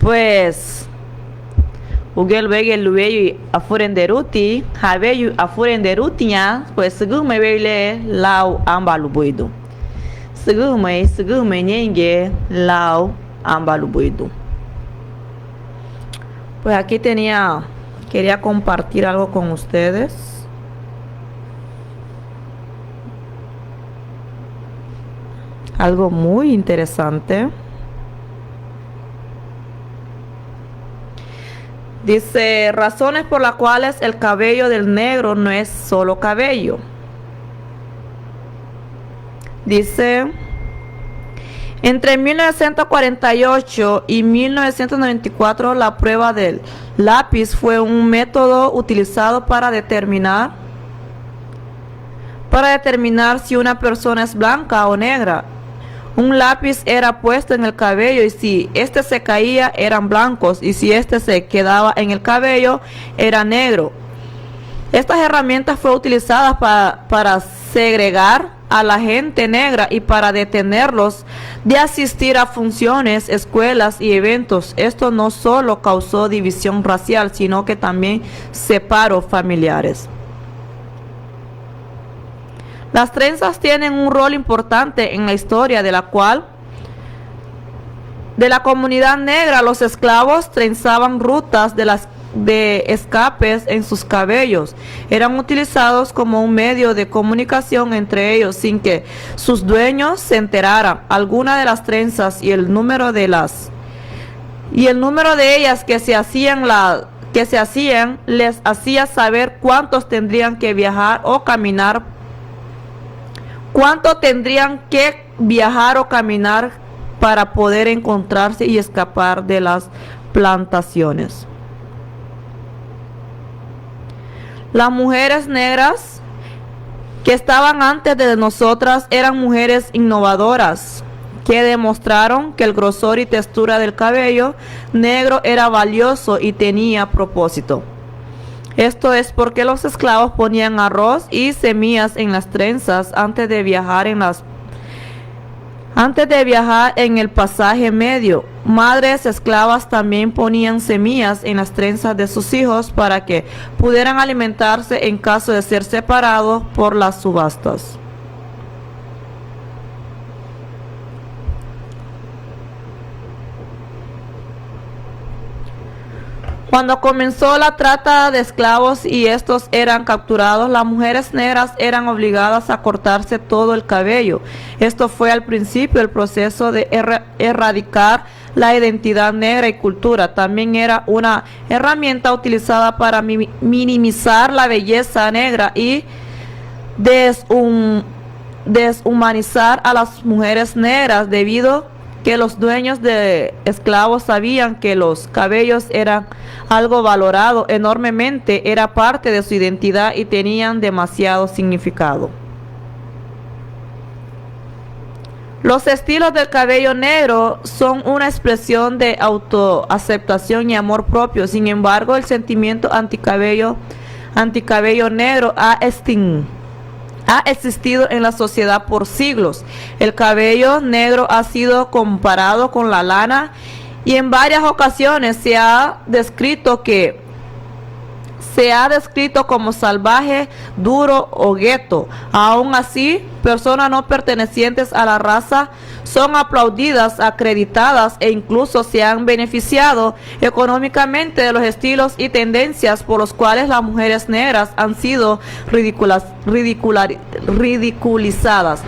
Pues, uguñe lubeigi luéyui afurenderuti, ha weyu afurenderutiña, pues, sügümeñein weyu le lau aban lubuidun. Sügümeñein, sügümeñein ñéingiñe lau aban lubuidun. Pues aquí tenía, quería compartir algo con ustedes. Algo muy interesante. Dice, razones por las cuales el cabello del negro no es solo cabello. Dice, entre mil novecientos cuarenta y ocho y mil novecientos noventa y cuatro, la prueba del lápiz fue un método utilizado para determinar, para determinar si una persona es blanca o negra. Un lápiz era puesto en el cabello y si este se caía, eran blancos, y si este se quedaba en el cabello, era negro. Estas herramientas fue utilizada pa- para segregar a la gente negra y para detenerlos de asistir a funciones, escuelas y eventos. Esto no solo causó división racial, sino que también separó familiares. Las trenzas tienen un rol importante en la historia de la cual de la comunidad negra, los esclavos trenzaban rutas de las, de escapes en sus cabellos. Eran utilizados como un medio de comunicación entre ellos sin que sus dueños se enteraran. Alguna de las trenzas y el número de las, y el número de ellas que se hacían la, que se hacían les hacía saber cuántos tendrían que viajar o caminar, cuánto tendrían que viajar o caminar para poder encontrarse y escapar de las plantaciones. Las mujeres negras que estaban antes de nosotras eran mujeres innovadoras que demostraron que el grosor y textura del cabello negro era valioso y tenía propósito. Esto es porque los esclavos ponían arroz y semillas en las trenzas antes de viajar en las, antes de viajar en el pasaje medio. Madres esclavas también ponían semillas en las trenzas de sus hijos para que pudieran alimentarse en caso de ser separados por las subastas. Cuando comenzó la trata de esclavos y estos eran capturados, las mujeres negras eran obligadas a cortarse todo el cabello. Esto fue al principio el proceso de erra- erradicar la identidad negra y cultura. También era una herramienta utilizada para mi- minimizar la belleza negra y deshum- deshumanizar a las mujeres negras debido que los dueños de esclavos sabían que los cabellos eran algo valorado enormemente, era parte de su identidad y tenían demasiado significado. Los estilos del cabello negro son una expresión de autoaceptación y amor propio. Sin embargo, el sentimiento anticabello, anticabello negro ha extin- ha existido en la sociedad por siglos. El cabello negro ha sido comparado con la lana y en varias ocasiones se ha descrito que se ha descrito como salvaje, duro o gueto. Aun así, personas no pertenecientes a la raza son aplaudidas, acreditadas e incluso se han beneficiado económicamente de los estilos y tendencias por los cuales las mujeres negras han sido ridiculas- ridiculari- ridiculizadas.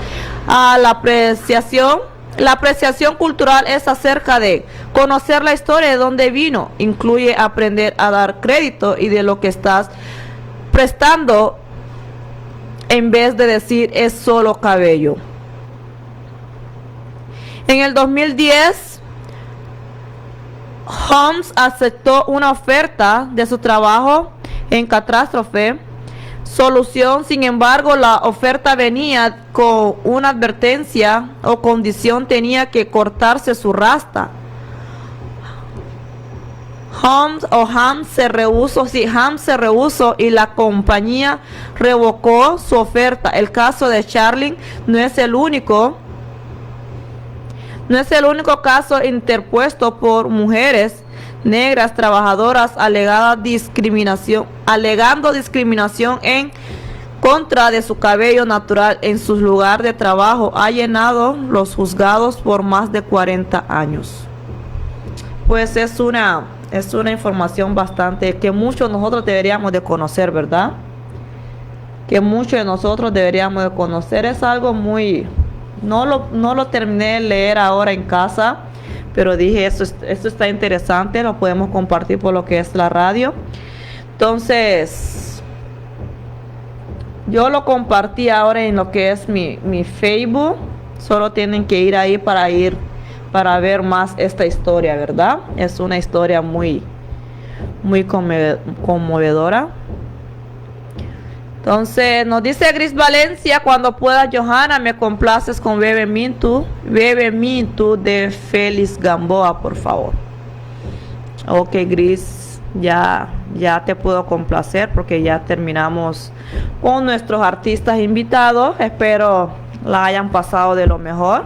A la apreciación, la apreciación cultural es acerca de conocer la historia de dónde vino, incluye aprender a dar crédito y de lo que estás prestando en vez de decir es solo cabello. En el dos mil diez, Holmes aceptó una oferta de su trabajo en catástrofe. solución. Sin embargo, la oferta venía con una advertencia o condición, tenía que cortarse su rasta. Ham o Ham se rehusó, sí, Ham se rehusó y la compañía revocó su oferta. El caso de Charlene no es el único, no es el único caso interpuesto por mujeres negras trabajadoras alegada discriminación, alegando discriminación en contra de su cabello natural en su lugar de trabajo ha llenado los juzgados por más de cuarenta años. Pues es una, es una información bastante que muchos nosotros deberíamos de conocer, ¿verdad? Que muchos de nosotros deberíamos de conocer. Es algo muy, no lo, no lo terminé de leer ahora en casa, pero dije, esto, es- esto está interesante, lo podemos compartir por lo que es la radio. Entonces, yo lo compartí ahora en lo que es mi, mi Facebook. Solo tienen que ir ahí para ir, para ver más esta historia, ¿verdad? Es una historia muy, muy conmovedora. Entonces, nos dice Gris Valencia, cuando pueda, Johanna, me complaces con Bebe Mintu, Bebe Mintu de Félix Gamboa, por favor. Ok, Gris, ya, ya te puedo complacer porque ya terminamos con nuestros artistas invitados. Espero la hayan pasado de lo mejor.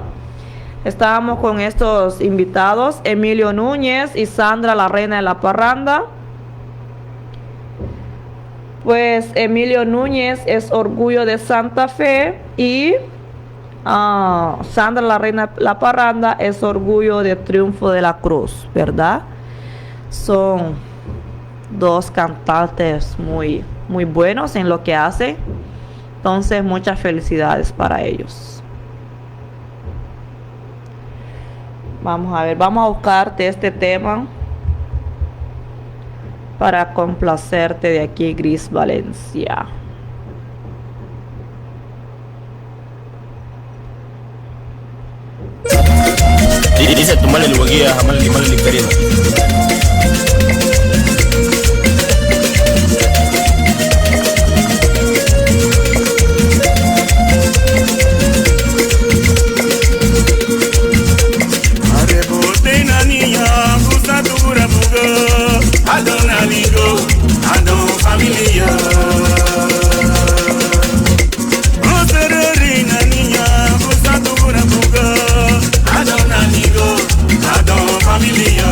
Estábamos con estos invitados, Emilio Núñez y Sandra, la reina de la parranda. Pues Emilio Núñez es orgullo de Santa Fe y ah, Sandra, la reina de la parranda, es orgullo de Triunfo de la Cruz, ¿verdad? Son dos cantantes muy, muy buenos en lo que hacen. Entonces, muchas felicidades para ellos. Vamos a ver, vamos a buscarte este tema para complacerte de aquí, Gris Valencia. Dice tu mala luguía, mala ni mala ni querida. Arrebotei na niña, gusta tu gura buga, adona ligo, adon familia. Gusta rari na niña, gusta tu gura buga, adona ligo, adon familia.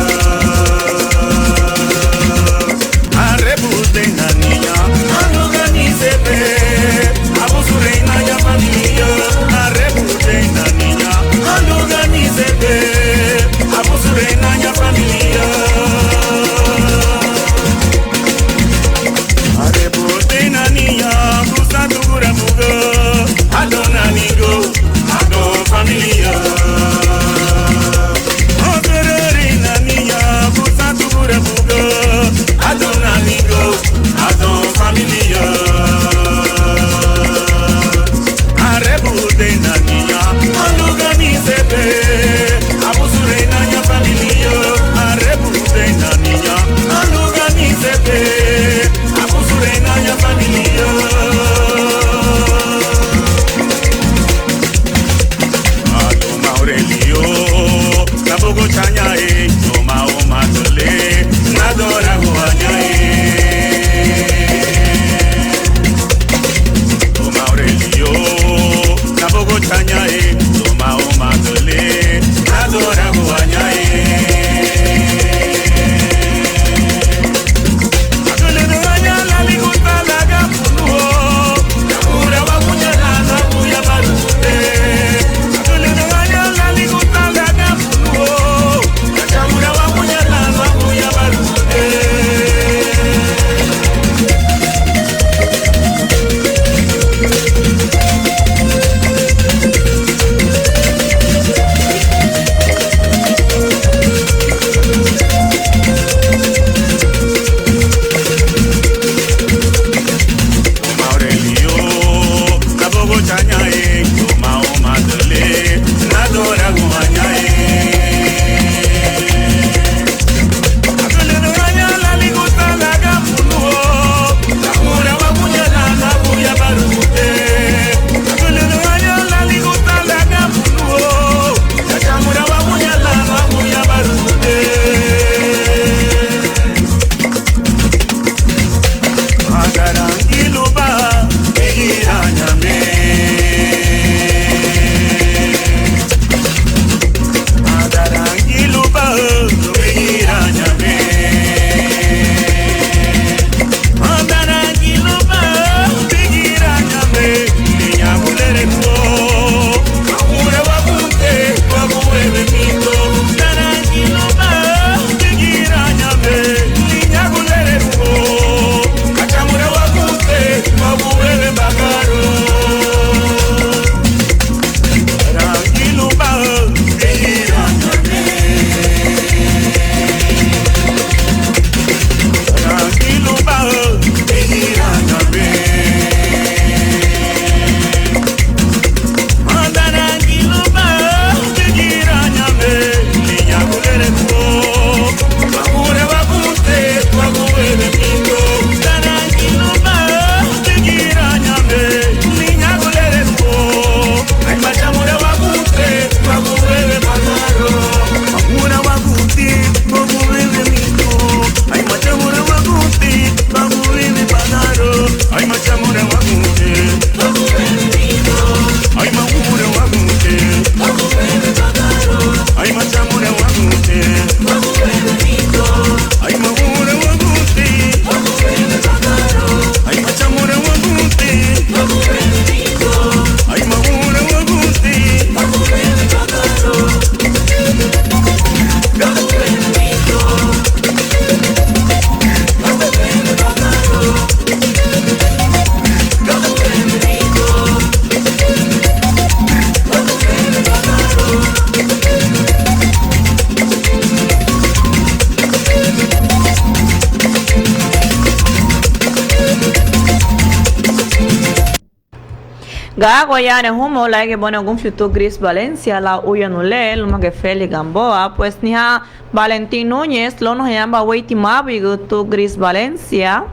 Gago ya ne humo laige bone gunfi tu Gris Valencia la uyanu le luma ge Feli Gamboa, pues niha Valentín Núñez lona haya ba weiti mabuigu tu Gris Valencia.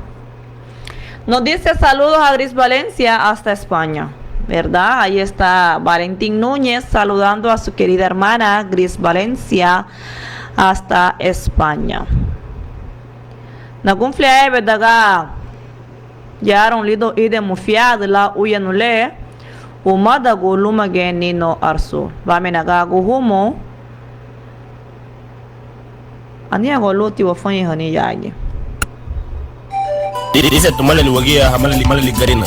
Nos dice saludos a Gris Valencia hasta España, ¿verdad? Ahí está Valentín Núñez saludando a su querida hermana Gris Valencia hasta España. Nagunfli ebe daga yaron lido ide mufiad la uyanu le umadagu luma ge Nino Arzu. Bame naga guhumo. Aniago luti wafaña hani yagi. Dice tu malali wagia, malali, malali garina.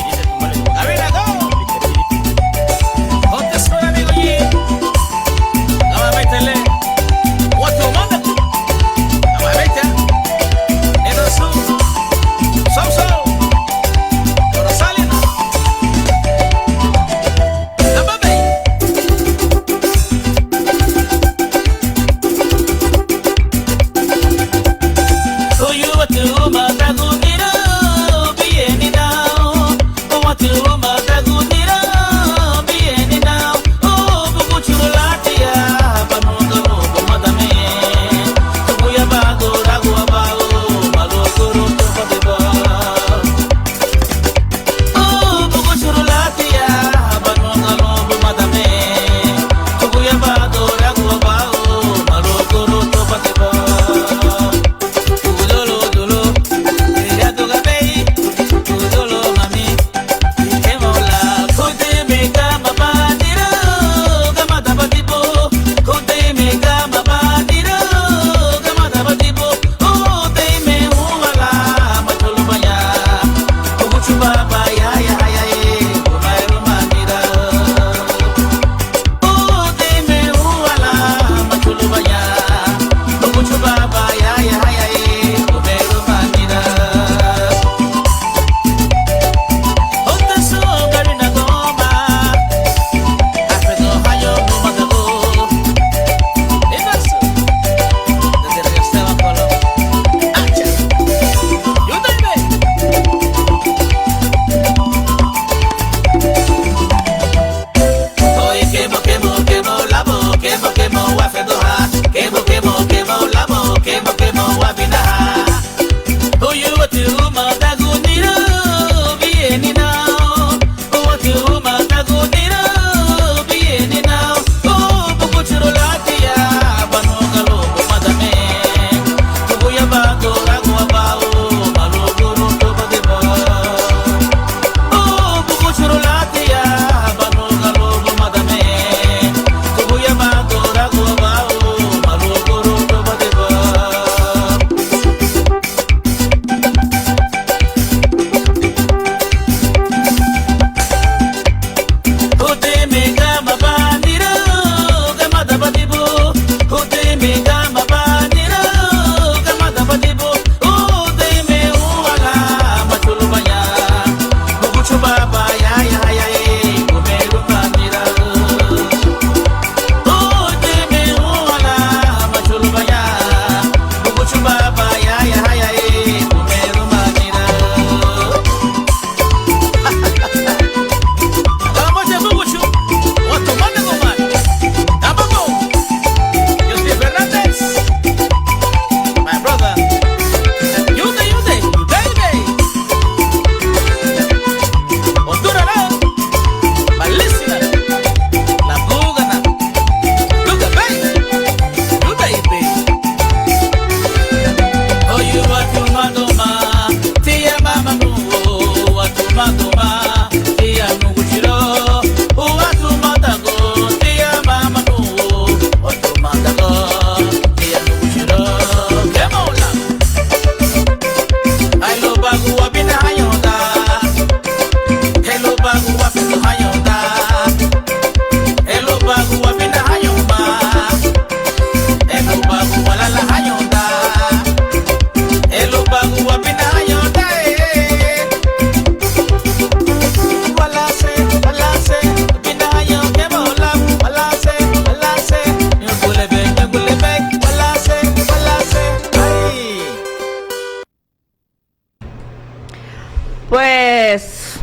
Pues,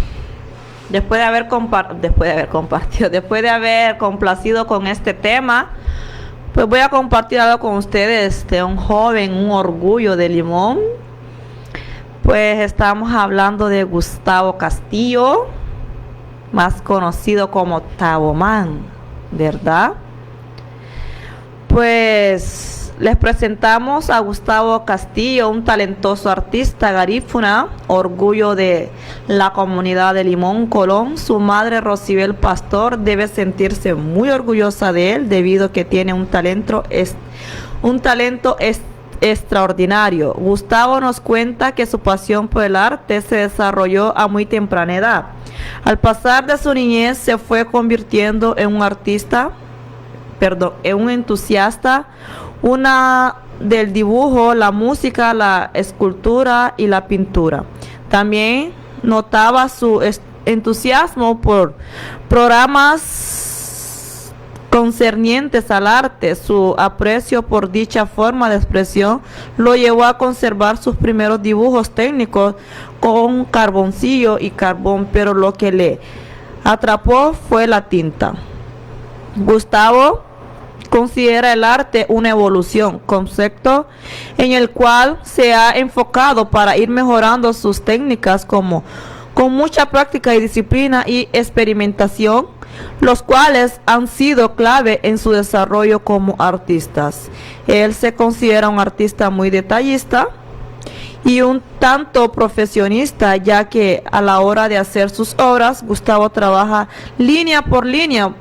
Después de haber compar-, después de haber compartido, después de haber complacido con este tema, pues voy a compartir algo con ustedes de un joven, un orgullo de Limón. Pues estamos hablando de Gustavo Castillo, más conocido como Taboman, ¿verdad? Pues les presentamos a Gustavo Castillo, un talentoso artista garífuna, orgullo de la comunidad de Limón Colón. Su madre, Rocibel Pastor, debe sentirse muy orgullosa de él debido a que tiene un talento, es-, un talento es-, extraordinario. Gustavo nos cuenta que su pasión por el arte se desarrolló a muy temprana edad. Al pasar de su niñez se fue convirtiendo en un artista, perdón, en un entusiasta, una del dibujo, la música, la escultura y la pintura. También notaba su es-, entusiasmo por programas concernientes al arte. Su aprecio por dicha forma de expresión lo llevó a conservar sus primeros dibujos técnicos con carboncillo y carbón, pero lo que le atrapó fue la tinta. Gustavo considera el arte una evolución, concepto en el cual se ha enfocado para ir mejorando sus técnicas como con mucha práctica y disciplina y experimentación, los cuales han sido clave en su desarrollo como artistas. Él se considera un artista muy detallista y un tanto profesionista, ya que a la hora de hacer sus obras, Gustavo trabaja línea por línea,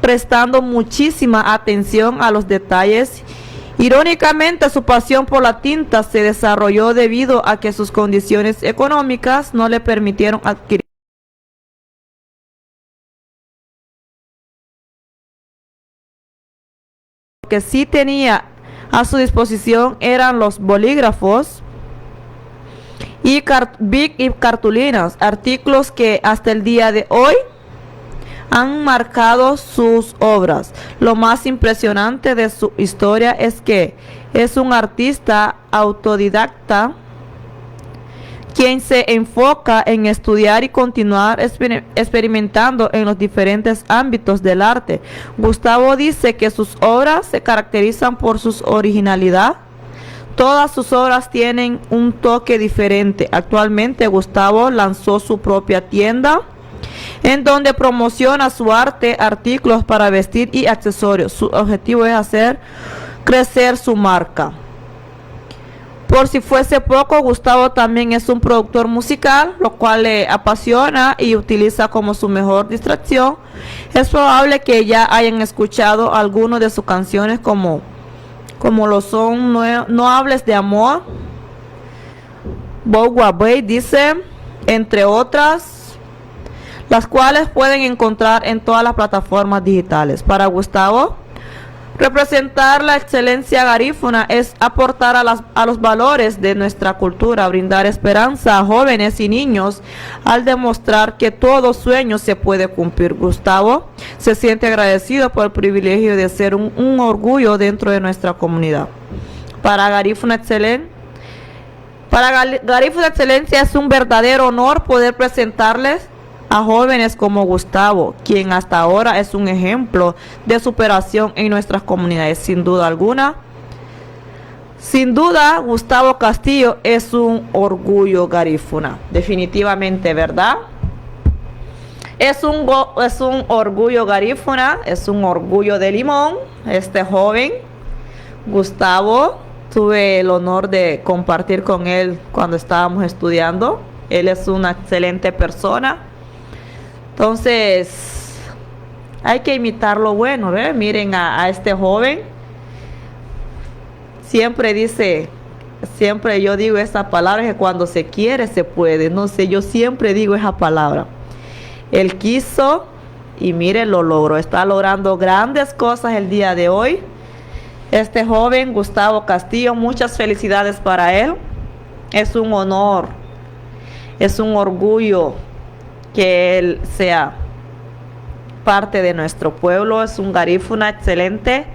prestando muchísima atención a los detalles. Irónicamente, su pasión por la tinta se desarrolló debido a que sus condiciones económicas no le permitieron adquirir que sí tenía a su disposición eran los bolígrafos y car-, bic y cartulinas, artículos que hasta el día de hoy han marcado sus obras. Lo más impresionante de su historia es que es un artista autodidacta quien se enfoca en estudiar y continuar exper-, experimentando en los diferentes ámbitos del arte. Gustavo dice que sus obras se caracterizan por su originalidad. Todas sus obras tienen un toque diferente. Actualmente, Gustavo lanzó su propia tienda en donde promociona su arte, artículos para vestir y accesorios. Su objetivo es hacer crecer su marca. Por si fuese poco, Gustavo también es un productor musical, lo cual le apasiona y utiliza como su mejor distracción. Es probable que ya hayan escuchado algunas de sus canciones como, como lo son No, No hables de amor, Bow Wow Babe, dice, entre otras, las cuales pueden encontrar en todas las plataformas digitales. Para Gustavo, representar la excelencia garífuna es aportar a las, a los valores de nuestra cultura, brindar esperanza a jóvenes y niños al demostrar que todo sueño se puede cumplir. Gustavo se siente agradecido por el privilegio de ser un, un orgullo dentro de nuestra comunidad. Para Garífuna Excelente, para Gal-, Garífuna Excelencia es un verdadero honor poder presentarles a jóvenes como Gustavo, quien hasta ahora es un ejemplo de superación en nuestras comunidades. Sin duda alguna, sin duda, Gustavo Castillo es un orgullo garífuna, definitivamente, ¿verdad? Es un go-, es un orgullo garífuna, es un orgullo de Limón, este joven. Gustavo, tuve el honor de compartir con él cuando estábamos estudiando. Él es una excelente persona. Entonces, hay que imitar lo bueno, ¿ve? Miren a, a este joven. Siempre dice, siempre yo digo esa palabra, que cuando se quiere, se puede. No sé, yo siempre digo esa palabra. Él quiso y mire, lo logró. Está logrando grandes cosas el día de hoy. Este joven, Gustavo Castillo, muchas felicidades para él. Es un honor, es un orgullo que él sea parte de nuestro pueblo. Es un garífuna excelente.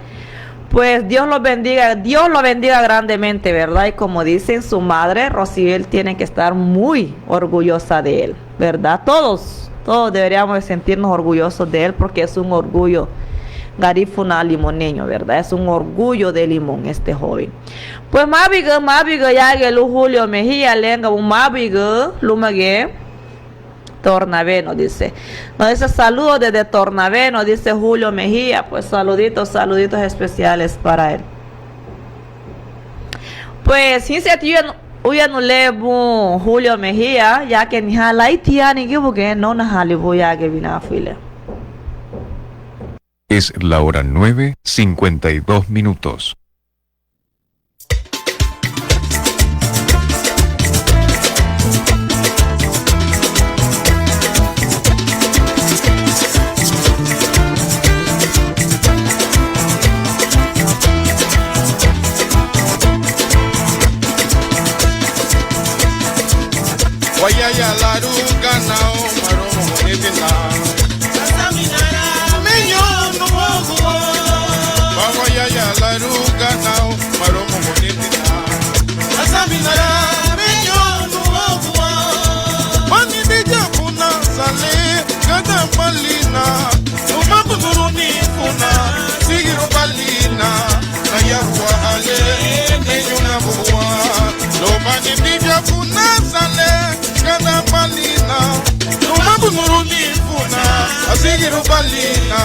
Pues Dios lo bendiga, Dios lo bendiga grandemente, ¿verdad? Y como dicen, su madre, Rocibel, tiene que estar muy orgullosa de él, ¿verdad? Todos, todos deberíamos de sentirnos orgullosos de él porque es un orgullo garífuna limoneño, ¿verdad? Es un orgullo de Limón este joven. Pues mábiga, mábiga yágiñe lun Julio Mejía, lenga bu mábiga lúmagiñe Tornabé, nos dice. Nos dice saludos desde Tornabé, nos dice Julio Mejía. Pues saluditos, saluditos especiales para él. Pues hínsiñeti uya, uya nu le bun Julio Mejía, ya que anihán lan iti anigibugiñe, nóunahaali bun yágiñe binaafin le. Es la hora nueve cincuenta y dos minutos. Wayaya laru ganau marumu munitina. Meñu nuogu. Wayaya laru ganau marumu munitina. Mani bidia funa sale gada balina. Numabu nuruni funa sigiru balina. Nayahua ale meñu nabua. Lomani bidia funa sale gada balina. Numabu nuruni funa asigiru balina.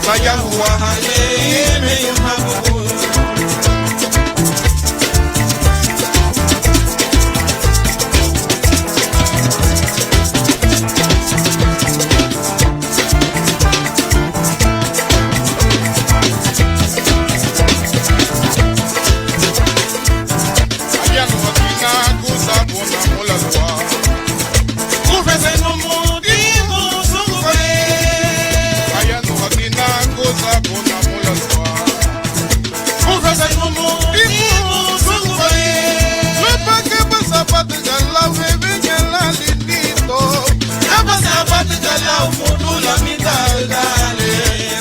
Nayahua ale meñu nabua. Ayanuhatina gusa buna mulalua. Kufese numu dimu sungubai. Ayanuhatina gusa buna mulalua. Kufese numu dimu sungubai. Lupa kabasa bati galau bebe nyalali nito. Kabasa bati galau mutu la midagale.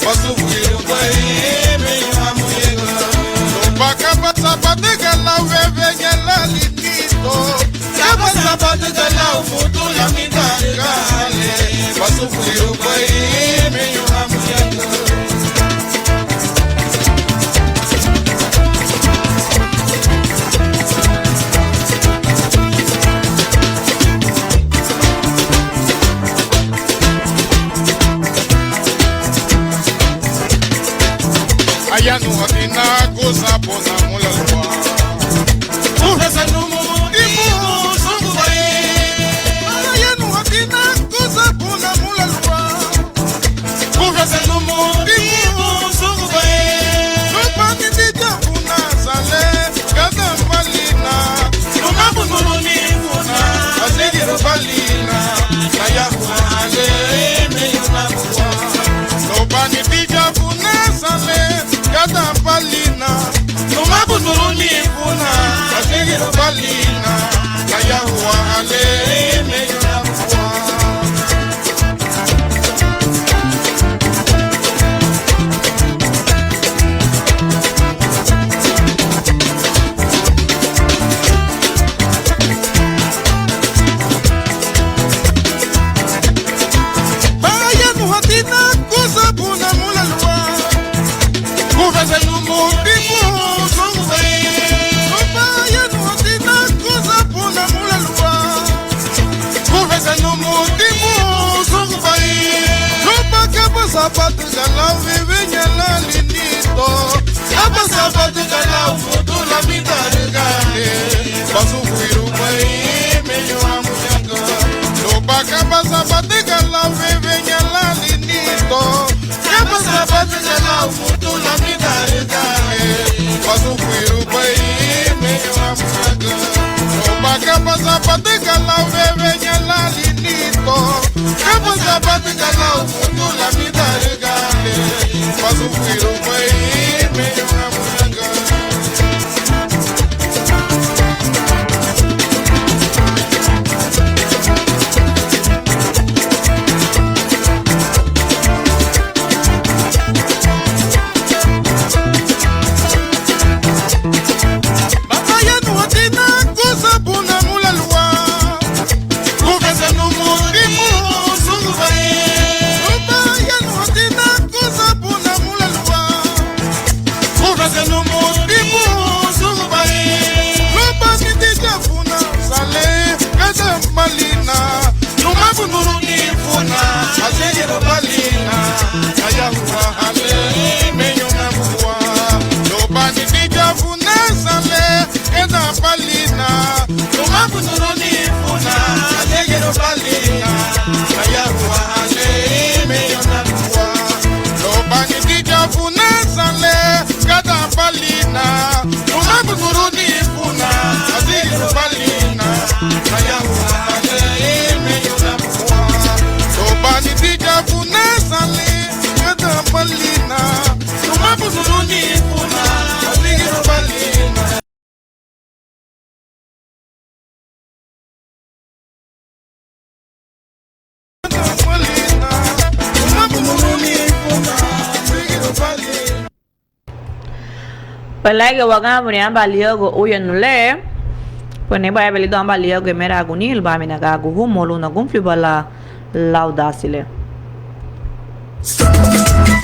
Basufuirubai meñu hamuñaga. Lupa kabasa bati galau bebe nyalali nito. Kabasa bati galau mutu la midagale. Basufuirubai meñu hamuñaga. Ayanuhatina gusa buna mulalua. Kufese numu dimu sungubai. Ayanuhatina gusa buna mulalua. Kufese numu dimu sungubai. Lupani bidia funa sale gada balina. Numabu nuruni funa asigiru balina. Nayahua ale meñu nabua. Lupani bidia funa sale gada balina. Numabu nuruni funa asigiru balina. Nayahua ale meñu nabua. Ayanuhatina gusa buna mulalua. Kufese numu dimu sungubai. Ayanuhatina gusa buna mulalua. Kufese numu dimu sungubai. Lupa kabasa bati galau bebe nyalali nito. Kabasa bati galau mutu la midagale. Basufuirubai meñu hamuñaga. Lupa kabasa bati galau bebe nyalali nito. Kabasa bati galau mutu la midagale. Basufuirubai meñu hamuñaga. Lupa kabasa bati galau bebe nyalali nito. Kabasa bati galau mutu la midagale. Basufuirubai meñu hamuñaga. Balina, lumabunuruni funa, alegirubali, ayagua, ale, meyo nabua. Lobani dija funa sale, kada balina, lumabunuruni funa, alegirubali, ayagua, ale, meyo nabua. Lobani dija funa sale, kada balina, lumabunuruni funa, alegirubali. Pelagia waganbuni aban liogo uyanu le, pues neiba ebe lidoun aban liogo emeraguni lubamina gagu humo lun nagunfiuba lan lau dasi le.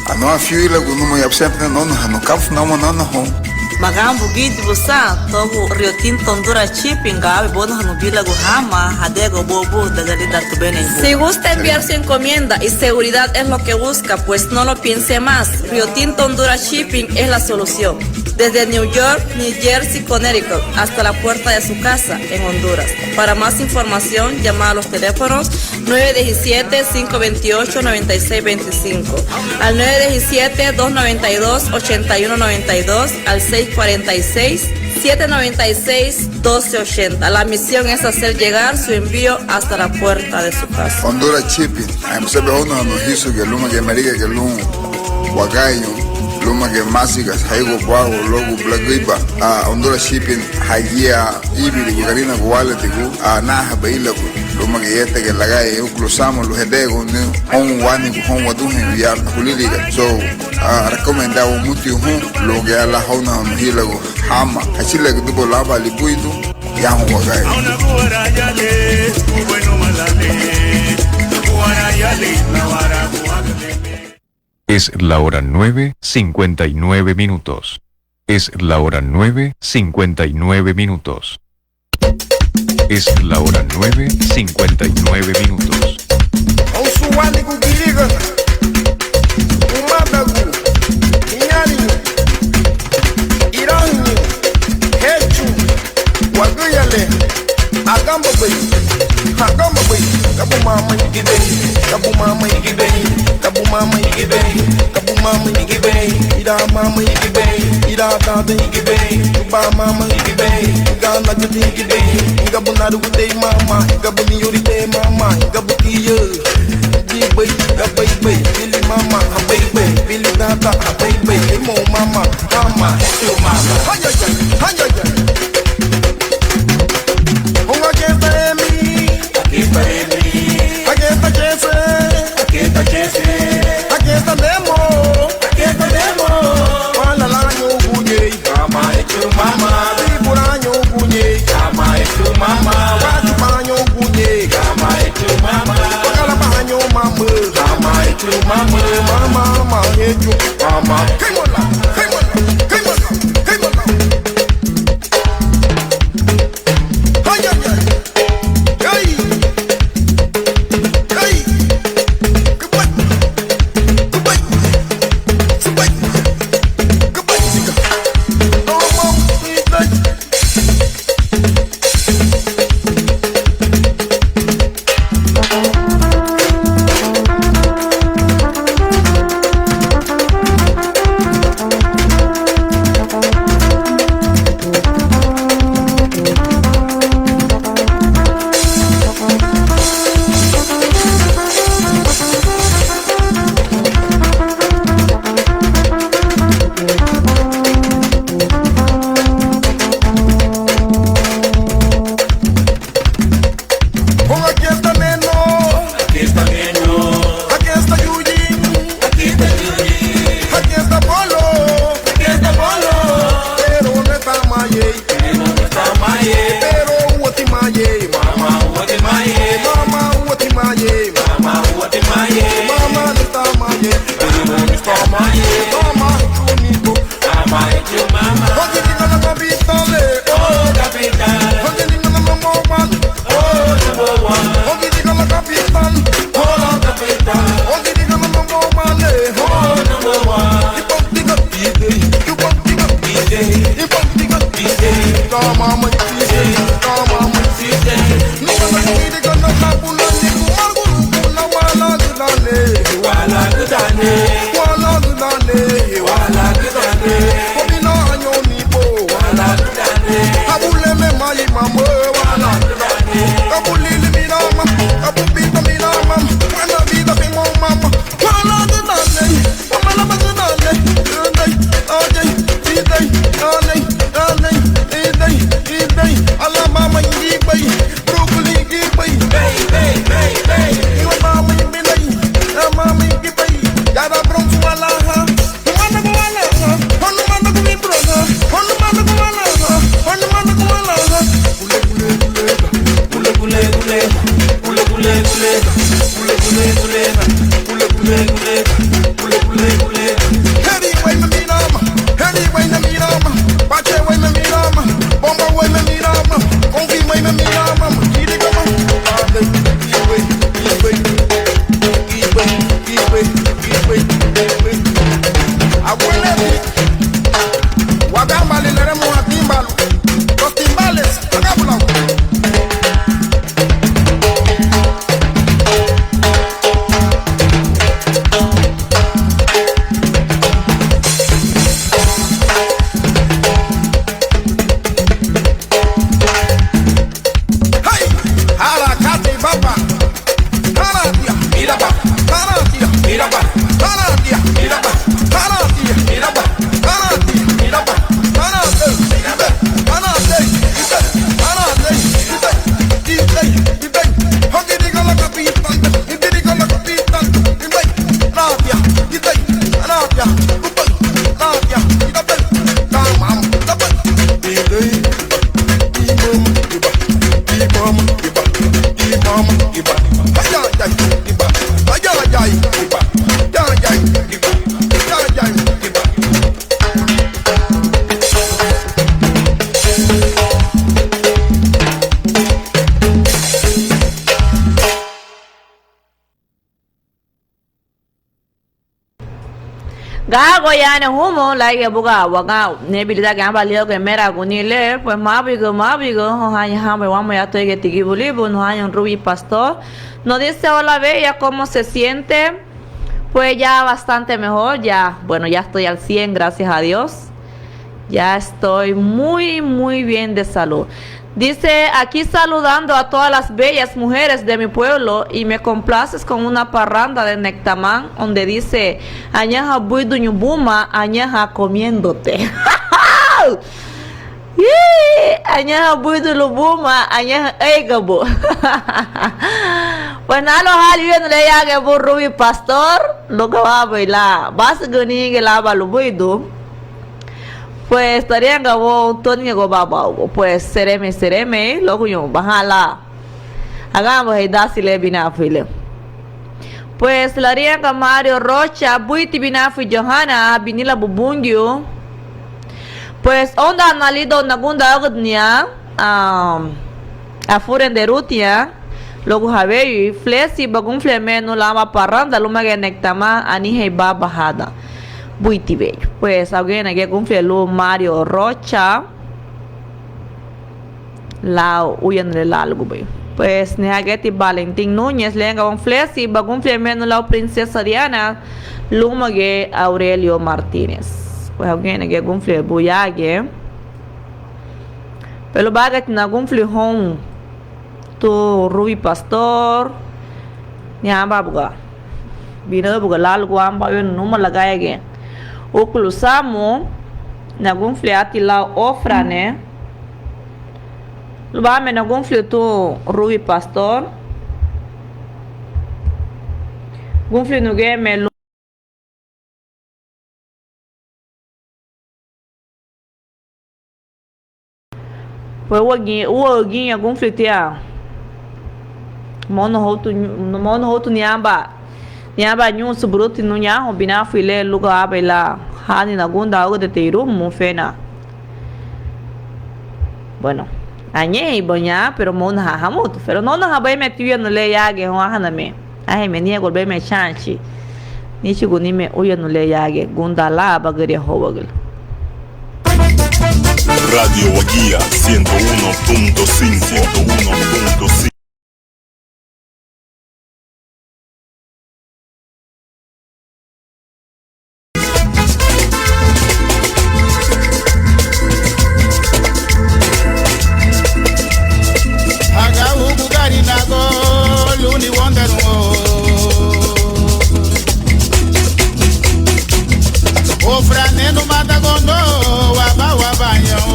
Anua fiu ilagun numa ya busenti na nona hanu kafu na uma nona ho. Maganbugiti busan togu Rio Tinto Honduras Shipping gabe bono hanu bilagu hama hadego bobu dagalida tubene. Si gusta enviar su encomienda y seguridad es lo que busca, pues no lo piense más. Rio Tinto Honduras Shipping es la solución. Desde New York, New Jersey, Connecticut, hasta la puerta de su casa en Honduras. Para más información, llama a los teléfonos nueve diecisiete, cinco veintiocho, noventa y seis veinticinco, al nueve diecisiete, dos noventa y dos, ochenta y uno noventa y dos, al seis cuarenta y seis, siete noventa y seis, doce ochenta. La misión es hacer llegar su envío hasta la puerta de su casa. Honduras Shipping, a empresa de Honduras, no hizo que luma que América que lum wagañu, luma que másigas, haigo buago, logo, blaguiba, a Honduras Shipping, hagia, ibiri, gugarina, gualetigu, a naha bailagu, luma que yeta que lagaye, uclusamo, luhedego, ni, hon wanigu, hon waduhen, ya, huliliga. So, a recomenda umuti hun, luge ala hona hon hilagu, hama, hachilagu dubo laba libuidu, ya hon wagañu. Es la hora nueve cincuenta y nueve minutos. Es la hora nueve cincuenta y nueve minutos. Es la hora nueve cincuenta y nueve minutos. Housu waligu girigana, umadagu, iñariñu, irahüñü, hechu, wagüyale, agambabei, agambabei, gabumama igibei, gabumama igibei, gabumama igibei, gabumama igibei, ira mama igibei, ira dada igibei, uba mama igibei, uga nagüdü igibei, gabu narugudei mama, gabu niurite mama, gabu tiye. Bibei, gabeibei, bili mama, abeibei, bili dada, abeibei, imo mama, mama, etu mama. Hayaya, hayaya. Honga keta emi. Akita emi. Akita chese. Akita chese. Akita demo. Akita demo. Wala la yo guye. Mama, etu mama. Bibura yo guye. Mama, etu mama. Watu ba yo guye. Mama, etu mama. Wakala ba yo mama. Mama, etu mama. Mama, mama, etu mama. Kaimola, kaimola, kaimola, kaimola. Ay, ay, ay. Ay. Ay. Kubai. Kubai. Kubai. Kubai. No, no, no. Houn, aquí está Neno. Aquí está Neno. Aquí está Yuyi. Aquí está Yuyi. Aquí está Polo. Aquí está Polo. Pero no está Mayei. Pero no está Mayei. Pero uati Mayei. Mama uati Mayei. Mama uati Mayei. Mama uati Mayei. Mama no está Mayei. Pero no está Mayei. Mama chunito. Mama, it's your mama. Hoy digo la capital, eh. Oh, capital. Hoy digo la number one. Oh, number one. Hoy digo la capital. Oh, la capital. Hoy digo la number one, eh. Oh, number one. Hip hop, digo, D J. Hip hop, digo, D J. Hip hop, digo, D J. Come on, man. Abueleti, waganbali leremuha tímbalu, los timbales, agábulagu. Hey! Hala kati baba. Tanatia, mira pa. Tanatia, mira pa. Tanatia, mira pa. Tanatia, mira pa. Tanatia, mira pa. Tanate, ibe. Tanate, ibe. Tanate, ibe. Ibe, ibe. Hogiriga la kapitan. Hogiriga la kapitan. Ibe. Tanatia, ibe. Tanatia, ibe. Tanatia, ibe. Tamam, ibe. Ibe. Gago yani humo, lárigiñe buga wagan, ne bili daga aba liagu emeraguni le, pues mábuiga, mábuiga, hohaña hama wama ya tuege tigibu libu, hohaña Ruby Pastor. Nos dice, hola bella, ¿cómo se siente? Pues ya bastante mejor, ya, bueno, ya estoy al cien, gracias a Dios. Ya estoy muy, muy bien de salud. Dice, aquí saludando a todas las bellas mujeres de mi pueblo y me complaces con una parranda de Nectamán donde dice, añaha buiduñu buma, añaha comiéndote. Añaha buidu lun buma, añaha éigabu. Pues nalo hali uyanu le yagiñe bun Ruby Pastor, lun gawabei lan básügürüni giñe lan aban lubuidun. Pues tariñaga woun, tóugiñe gubá bau. Pues seremei, seremei, luagu ñoun bahala aganbahei dasi le binafin le. Pues lariñaga Mario Rocha, buiti binafin Johanna, binilabu Bungiu. Pues óundana lidoun nagundaagüdüniña, am, afurendeirutiña luagu hawéyuri, flexiba gunfuleme nun lan aban parranda lúmagiñe Nectamán, anihein baba hadan. Buiti weyu. Pues, aguenagiñe gunfule lun Mario Rocha lau uyanu le lálugubei. Pues, nihageti Valentín Núñez, lariñaga woun flexiba gunfuleme nun lau Princesa Diana lúmagiñe Aurelio Martínez. Pues, aguenagiñe gunfule bun yagiñe. Pero lubaragiñe ti nagunfuli houn tun Ruby Pastor, ni aban buga, binaü buga lálugun aban uyanu numa lagayagiñe. Úkulu Samu, nagunfuli ati lau Ofrane, lubame nagunfuli tun Ruby Pastor, gunfuli nugeme lun Pues úa gi-, úa giñe gunfuli tia. Móunahotu ñu-, móunahotu ni aban, ni aban ñunsu buruti nun ñahoun binafin le lugabei lan hani nagundaagüdeti irumu fena. Bueno, añehein baña, pero móunahan hamutu. Pero nóunahan baimeti uyanu le yagiñe houn, anha name. Anhein me niña gulbeme chanchi, níchugunime uyanu le yagiñe gunda lan abagüriahóuagüle. Radio Wagía ciento uno punto cinco, ciento uno punto cinco. Hagahugu Garinagu luni wonderun o. Ofrane numadagu no waba wabaña o.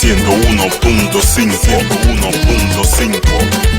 Ciento uno punto cinco, ciento uno punto cinco.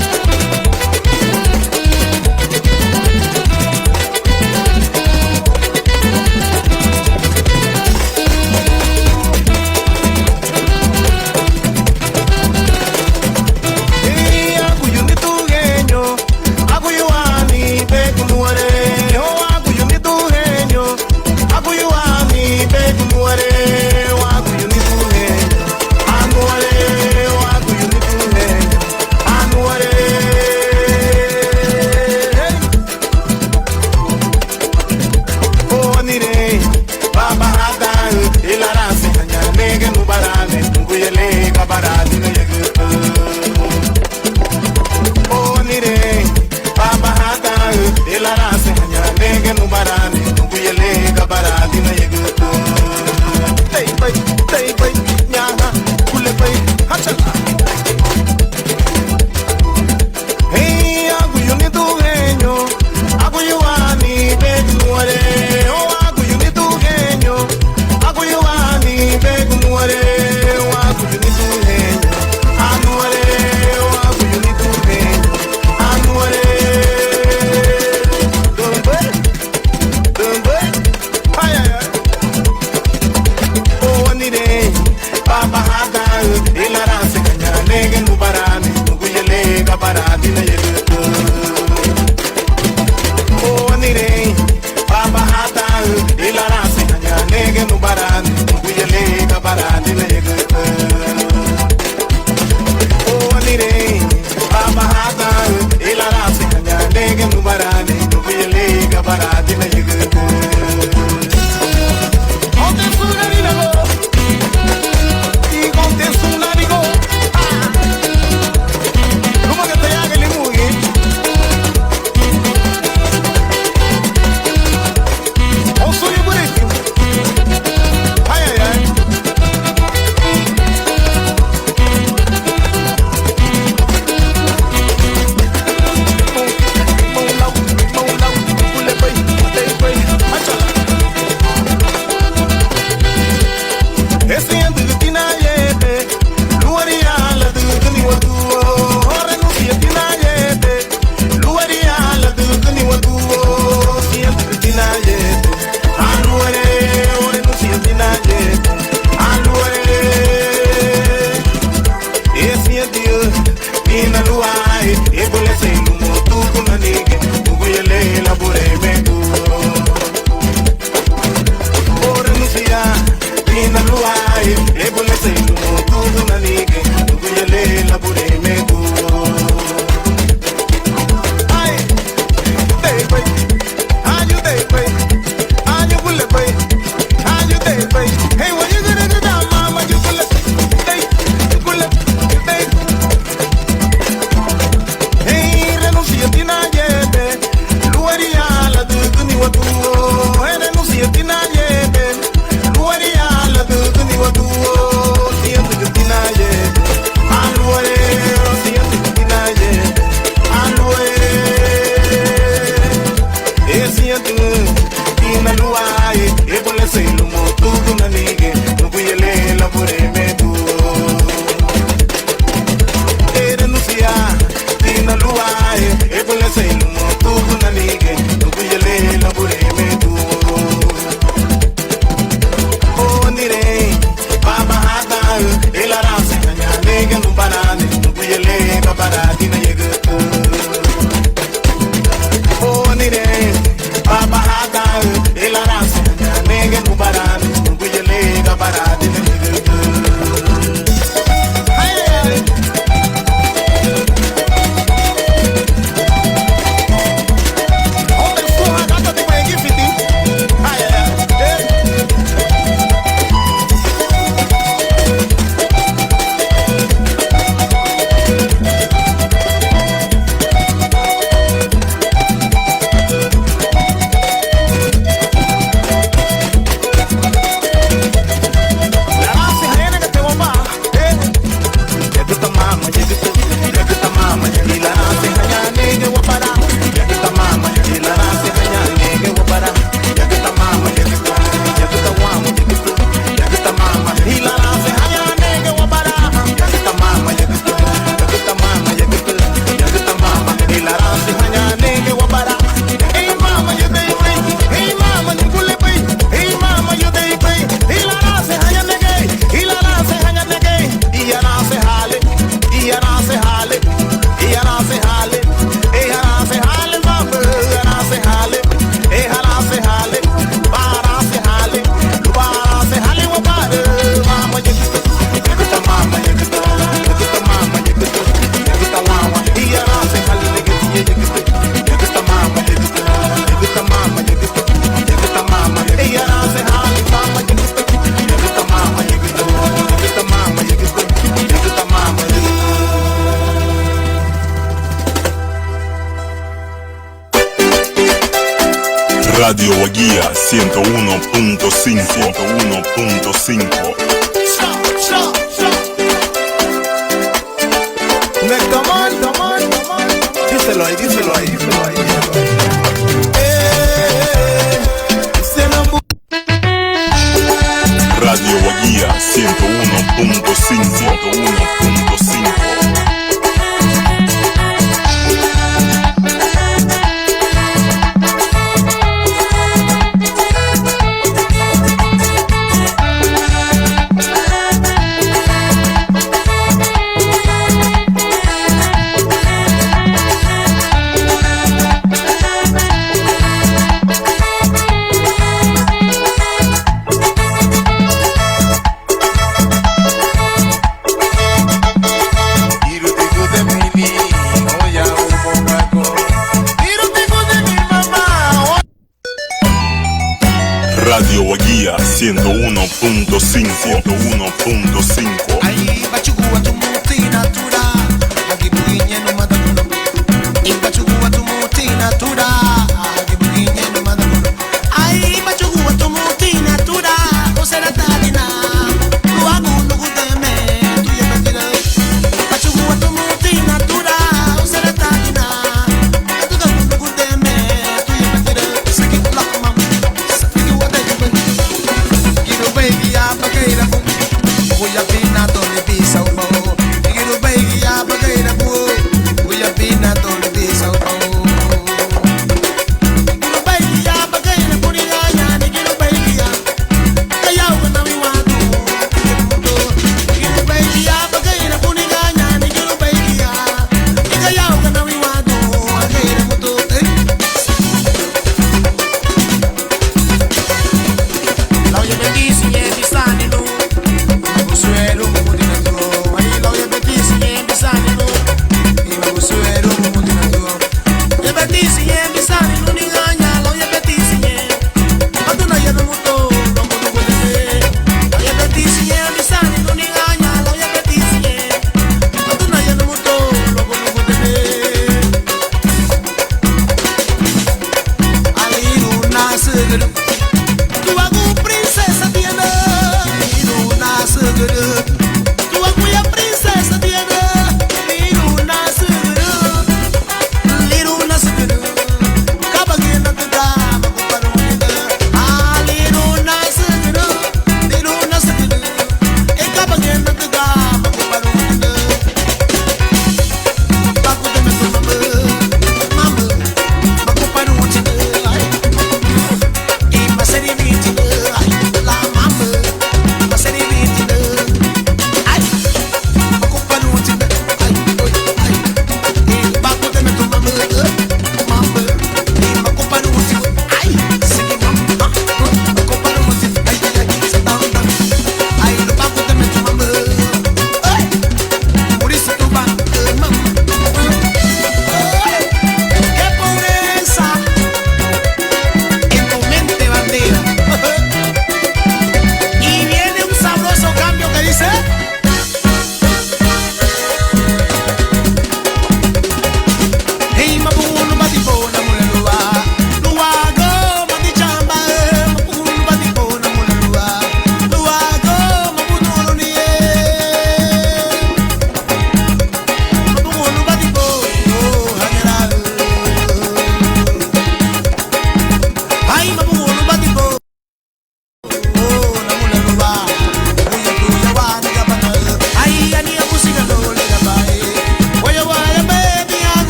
Radio Wagía ciento uno punto cinco, ciento uno punto cinco. Díselo ahí, díselo ahí, díselo ahí, díselo ahí. Radio Wagía ciento uno punto cinco, ciento uno punto cinco. Radio Wagía ciento uno punto cinco, ciento uno punto cinco.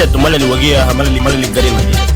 Tumalali wagía, hamalali, hamalali Garinagu.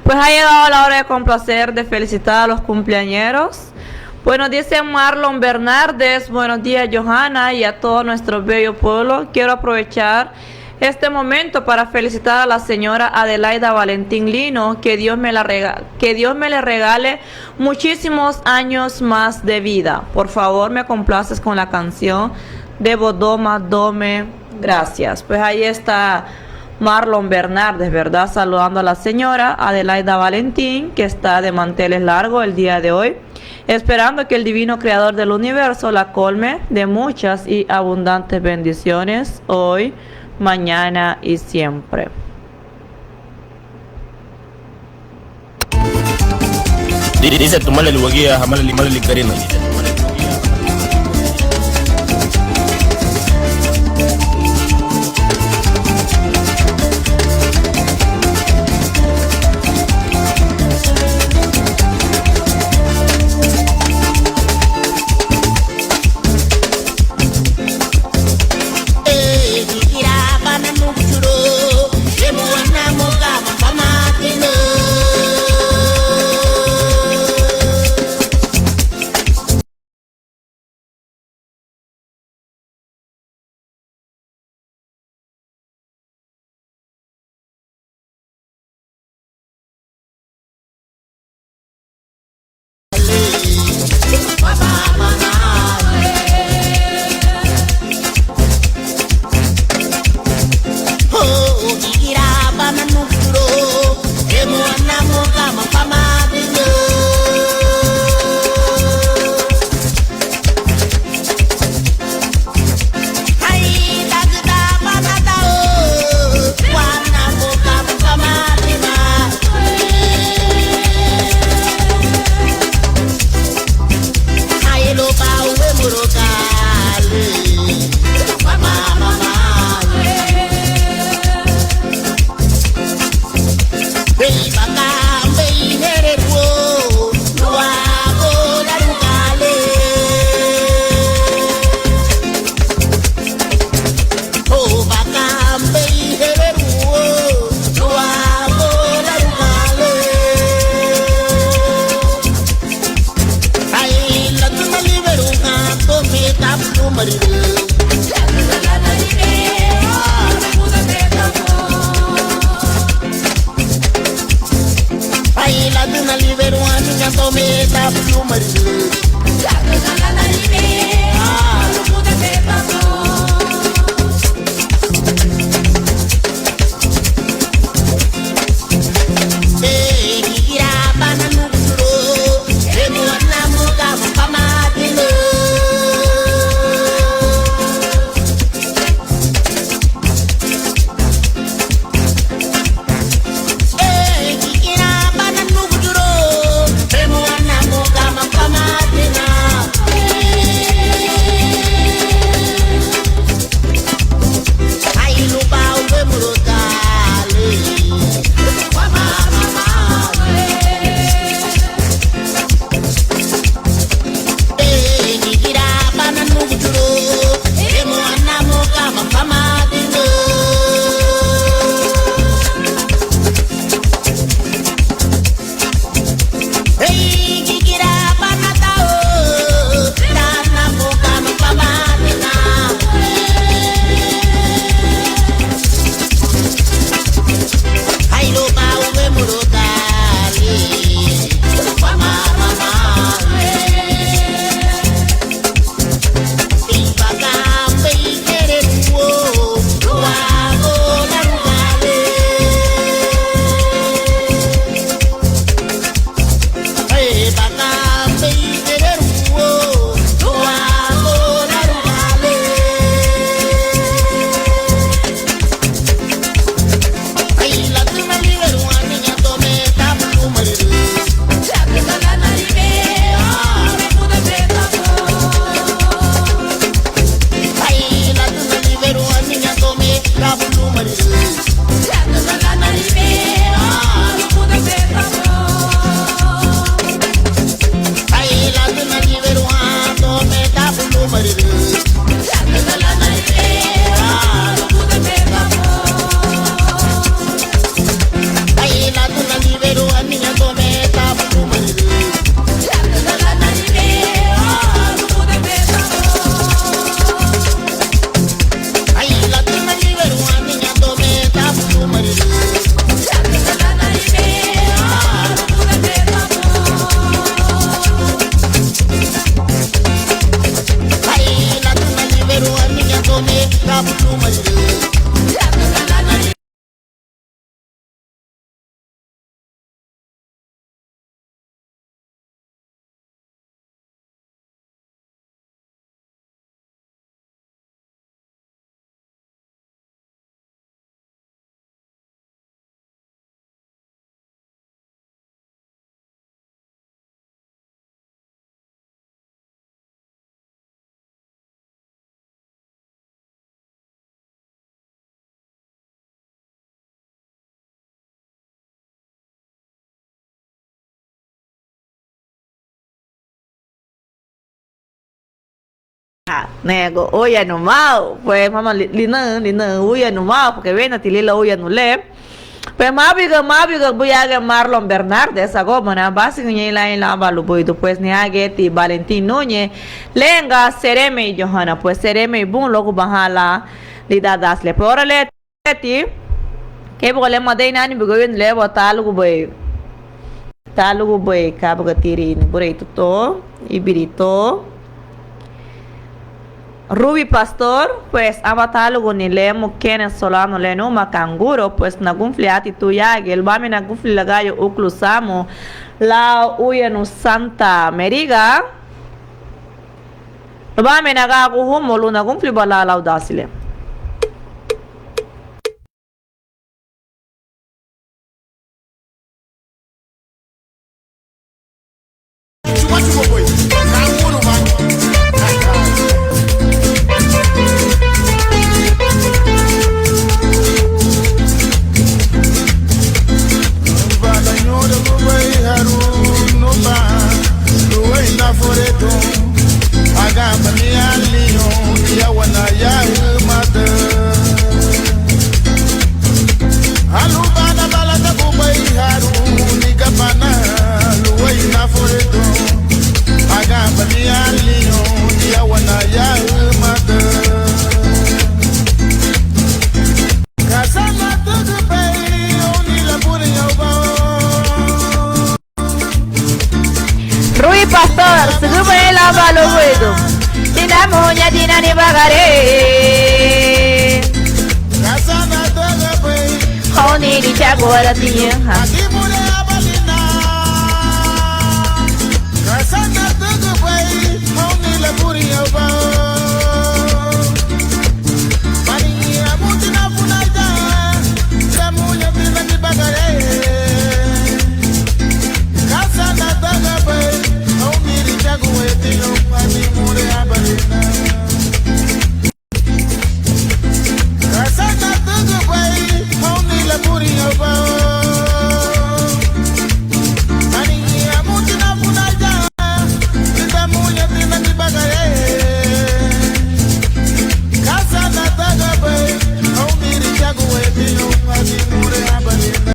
Pues ha llegado la hora de complacer, de felicitar a los cumpleañeros. Bueno, dice Marlon Bernardes, buenos días, Johanna, y a todo nuestro bello pueblo. Quiero aprovechar este momento para felicitar a la señora Adelaida Valentín Lino, que Dios me la rega-, que Dios me le regale muchísimos años más de vida. Por favor, me complaces con la canción de Bodoma Dome. Gracias. Pues ahí está Marlon Bernardes, ¿verdad? Saludando a la señora Adelaida Valentín, que está de manteles largos el día de hoy, esperando que el divino creador del universo la colme de muchas y abundantes bendiciones hoy, mañana y siempre. Di-, dice Tumalali wagía, hamalali, hamalali Garinagu. Nege, uya numau, pues mama li-, linaü, linaü, uya numau, porque wénati lila uya nule. Pues mábuiga, mábuiga buri yágiñe Marlon Bernardes, agobana básügüñein lan, lan aban lubuidun, pues niágeti Valentín Núñez, lenga seremei Johanna, pues seremei bun luagu baha lan lidan dasi le. Pues ora le ti, kei buga le madeirunani buga winu le buga tálugubei, tálugubei ka buga tiri nibureiti to, íbiri to. Ruby Pastor, pues aban táluguni le mukéne solanu le numa kanguro, pues nagunfulati tun yágiñe, lubame nagunfuli lagañu uklu samu lau uyanu Santa Meriga. Lubame nagagun humo lun nagunfuliba lan lau dasi le. Muñadina nibagari. Kasa nadügübei. Houn nirichaguarügüña. Adimurehabalina. Kasa nadügübei. Houn nilaburiahoun. Maniña mutina funaya. Samuñadina nibagari. Kasa nadügübei, houn nirichaguarügüña, adimurehabalina. Kasa nadügübei, houn nilaburiahoun. Aniña mutina funaya, lidan muñadina nibagari. Kasa nadügübei, houn nirichaguarügüña, adimurehabalina.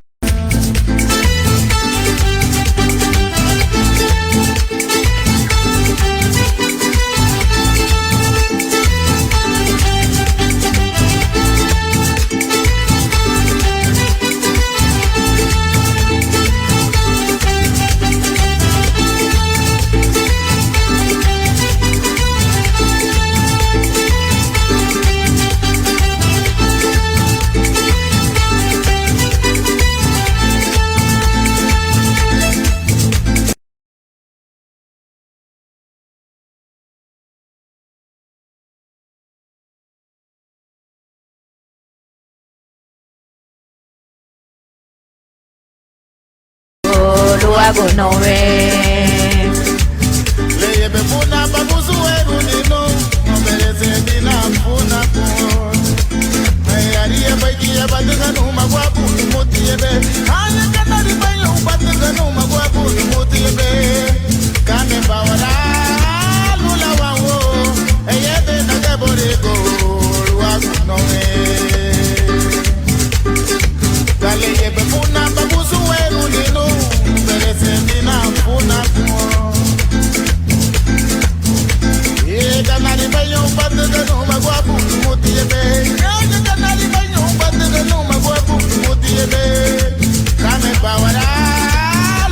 Luagu nowe. Leyebe funa babusu eru ninu, obedesedina funa ku. Meyaria baigia badüga numa guabu numuti yebe. Aya kanari bañu badüga numa guabu numuti yebe. Kame bawara lula wanwo. Eyede nageborigo luagu nowe. Dale yebe funa babusu weru ninu, beresendina funa kuo. Ye kanari bañu badüga numa guabu numuti yebe. Ye kanari bañu badüga numa guabu numuti yebe. Kame bawara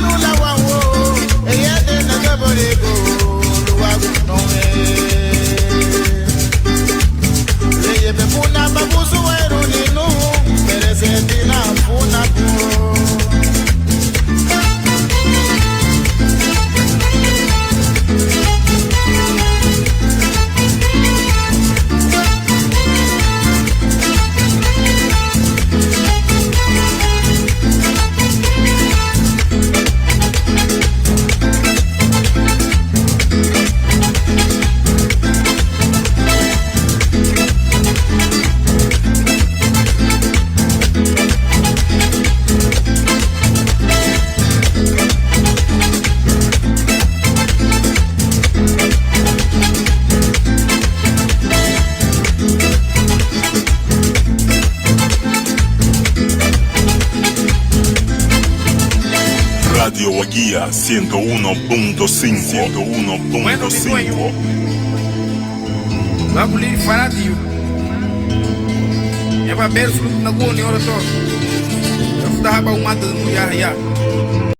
lula wanwo. Eyede nageborigo luagu nowe. Leyebe funa babusu weru ninu, beresendina funa kuo. Radio Wagía ciento uno punto cinco, ciento uno punto cinco. Bueno, mi dueño, luagu liri faradiu, aba bersu naguni ora to. Tafutaha ba umada ya ya.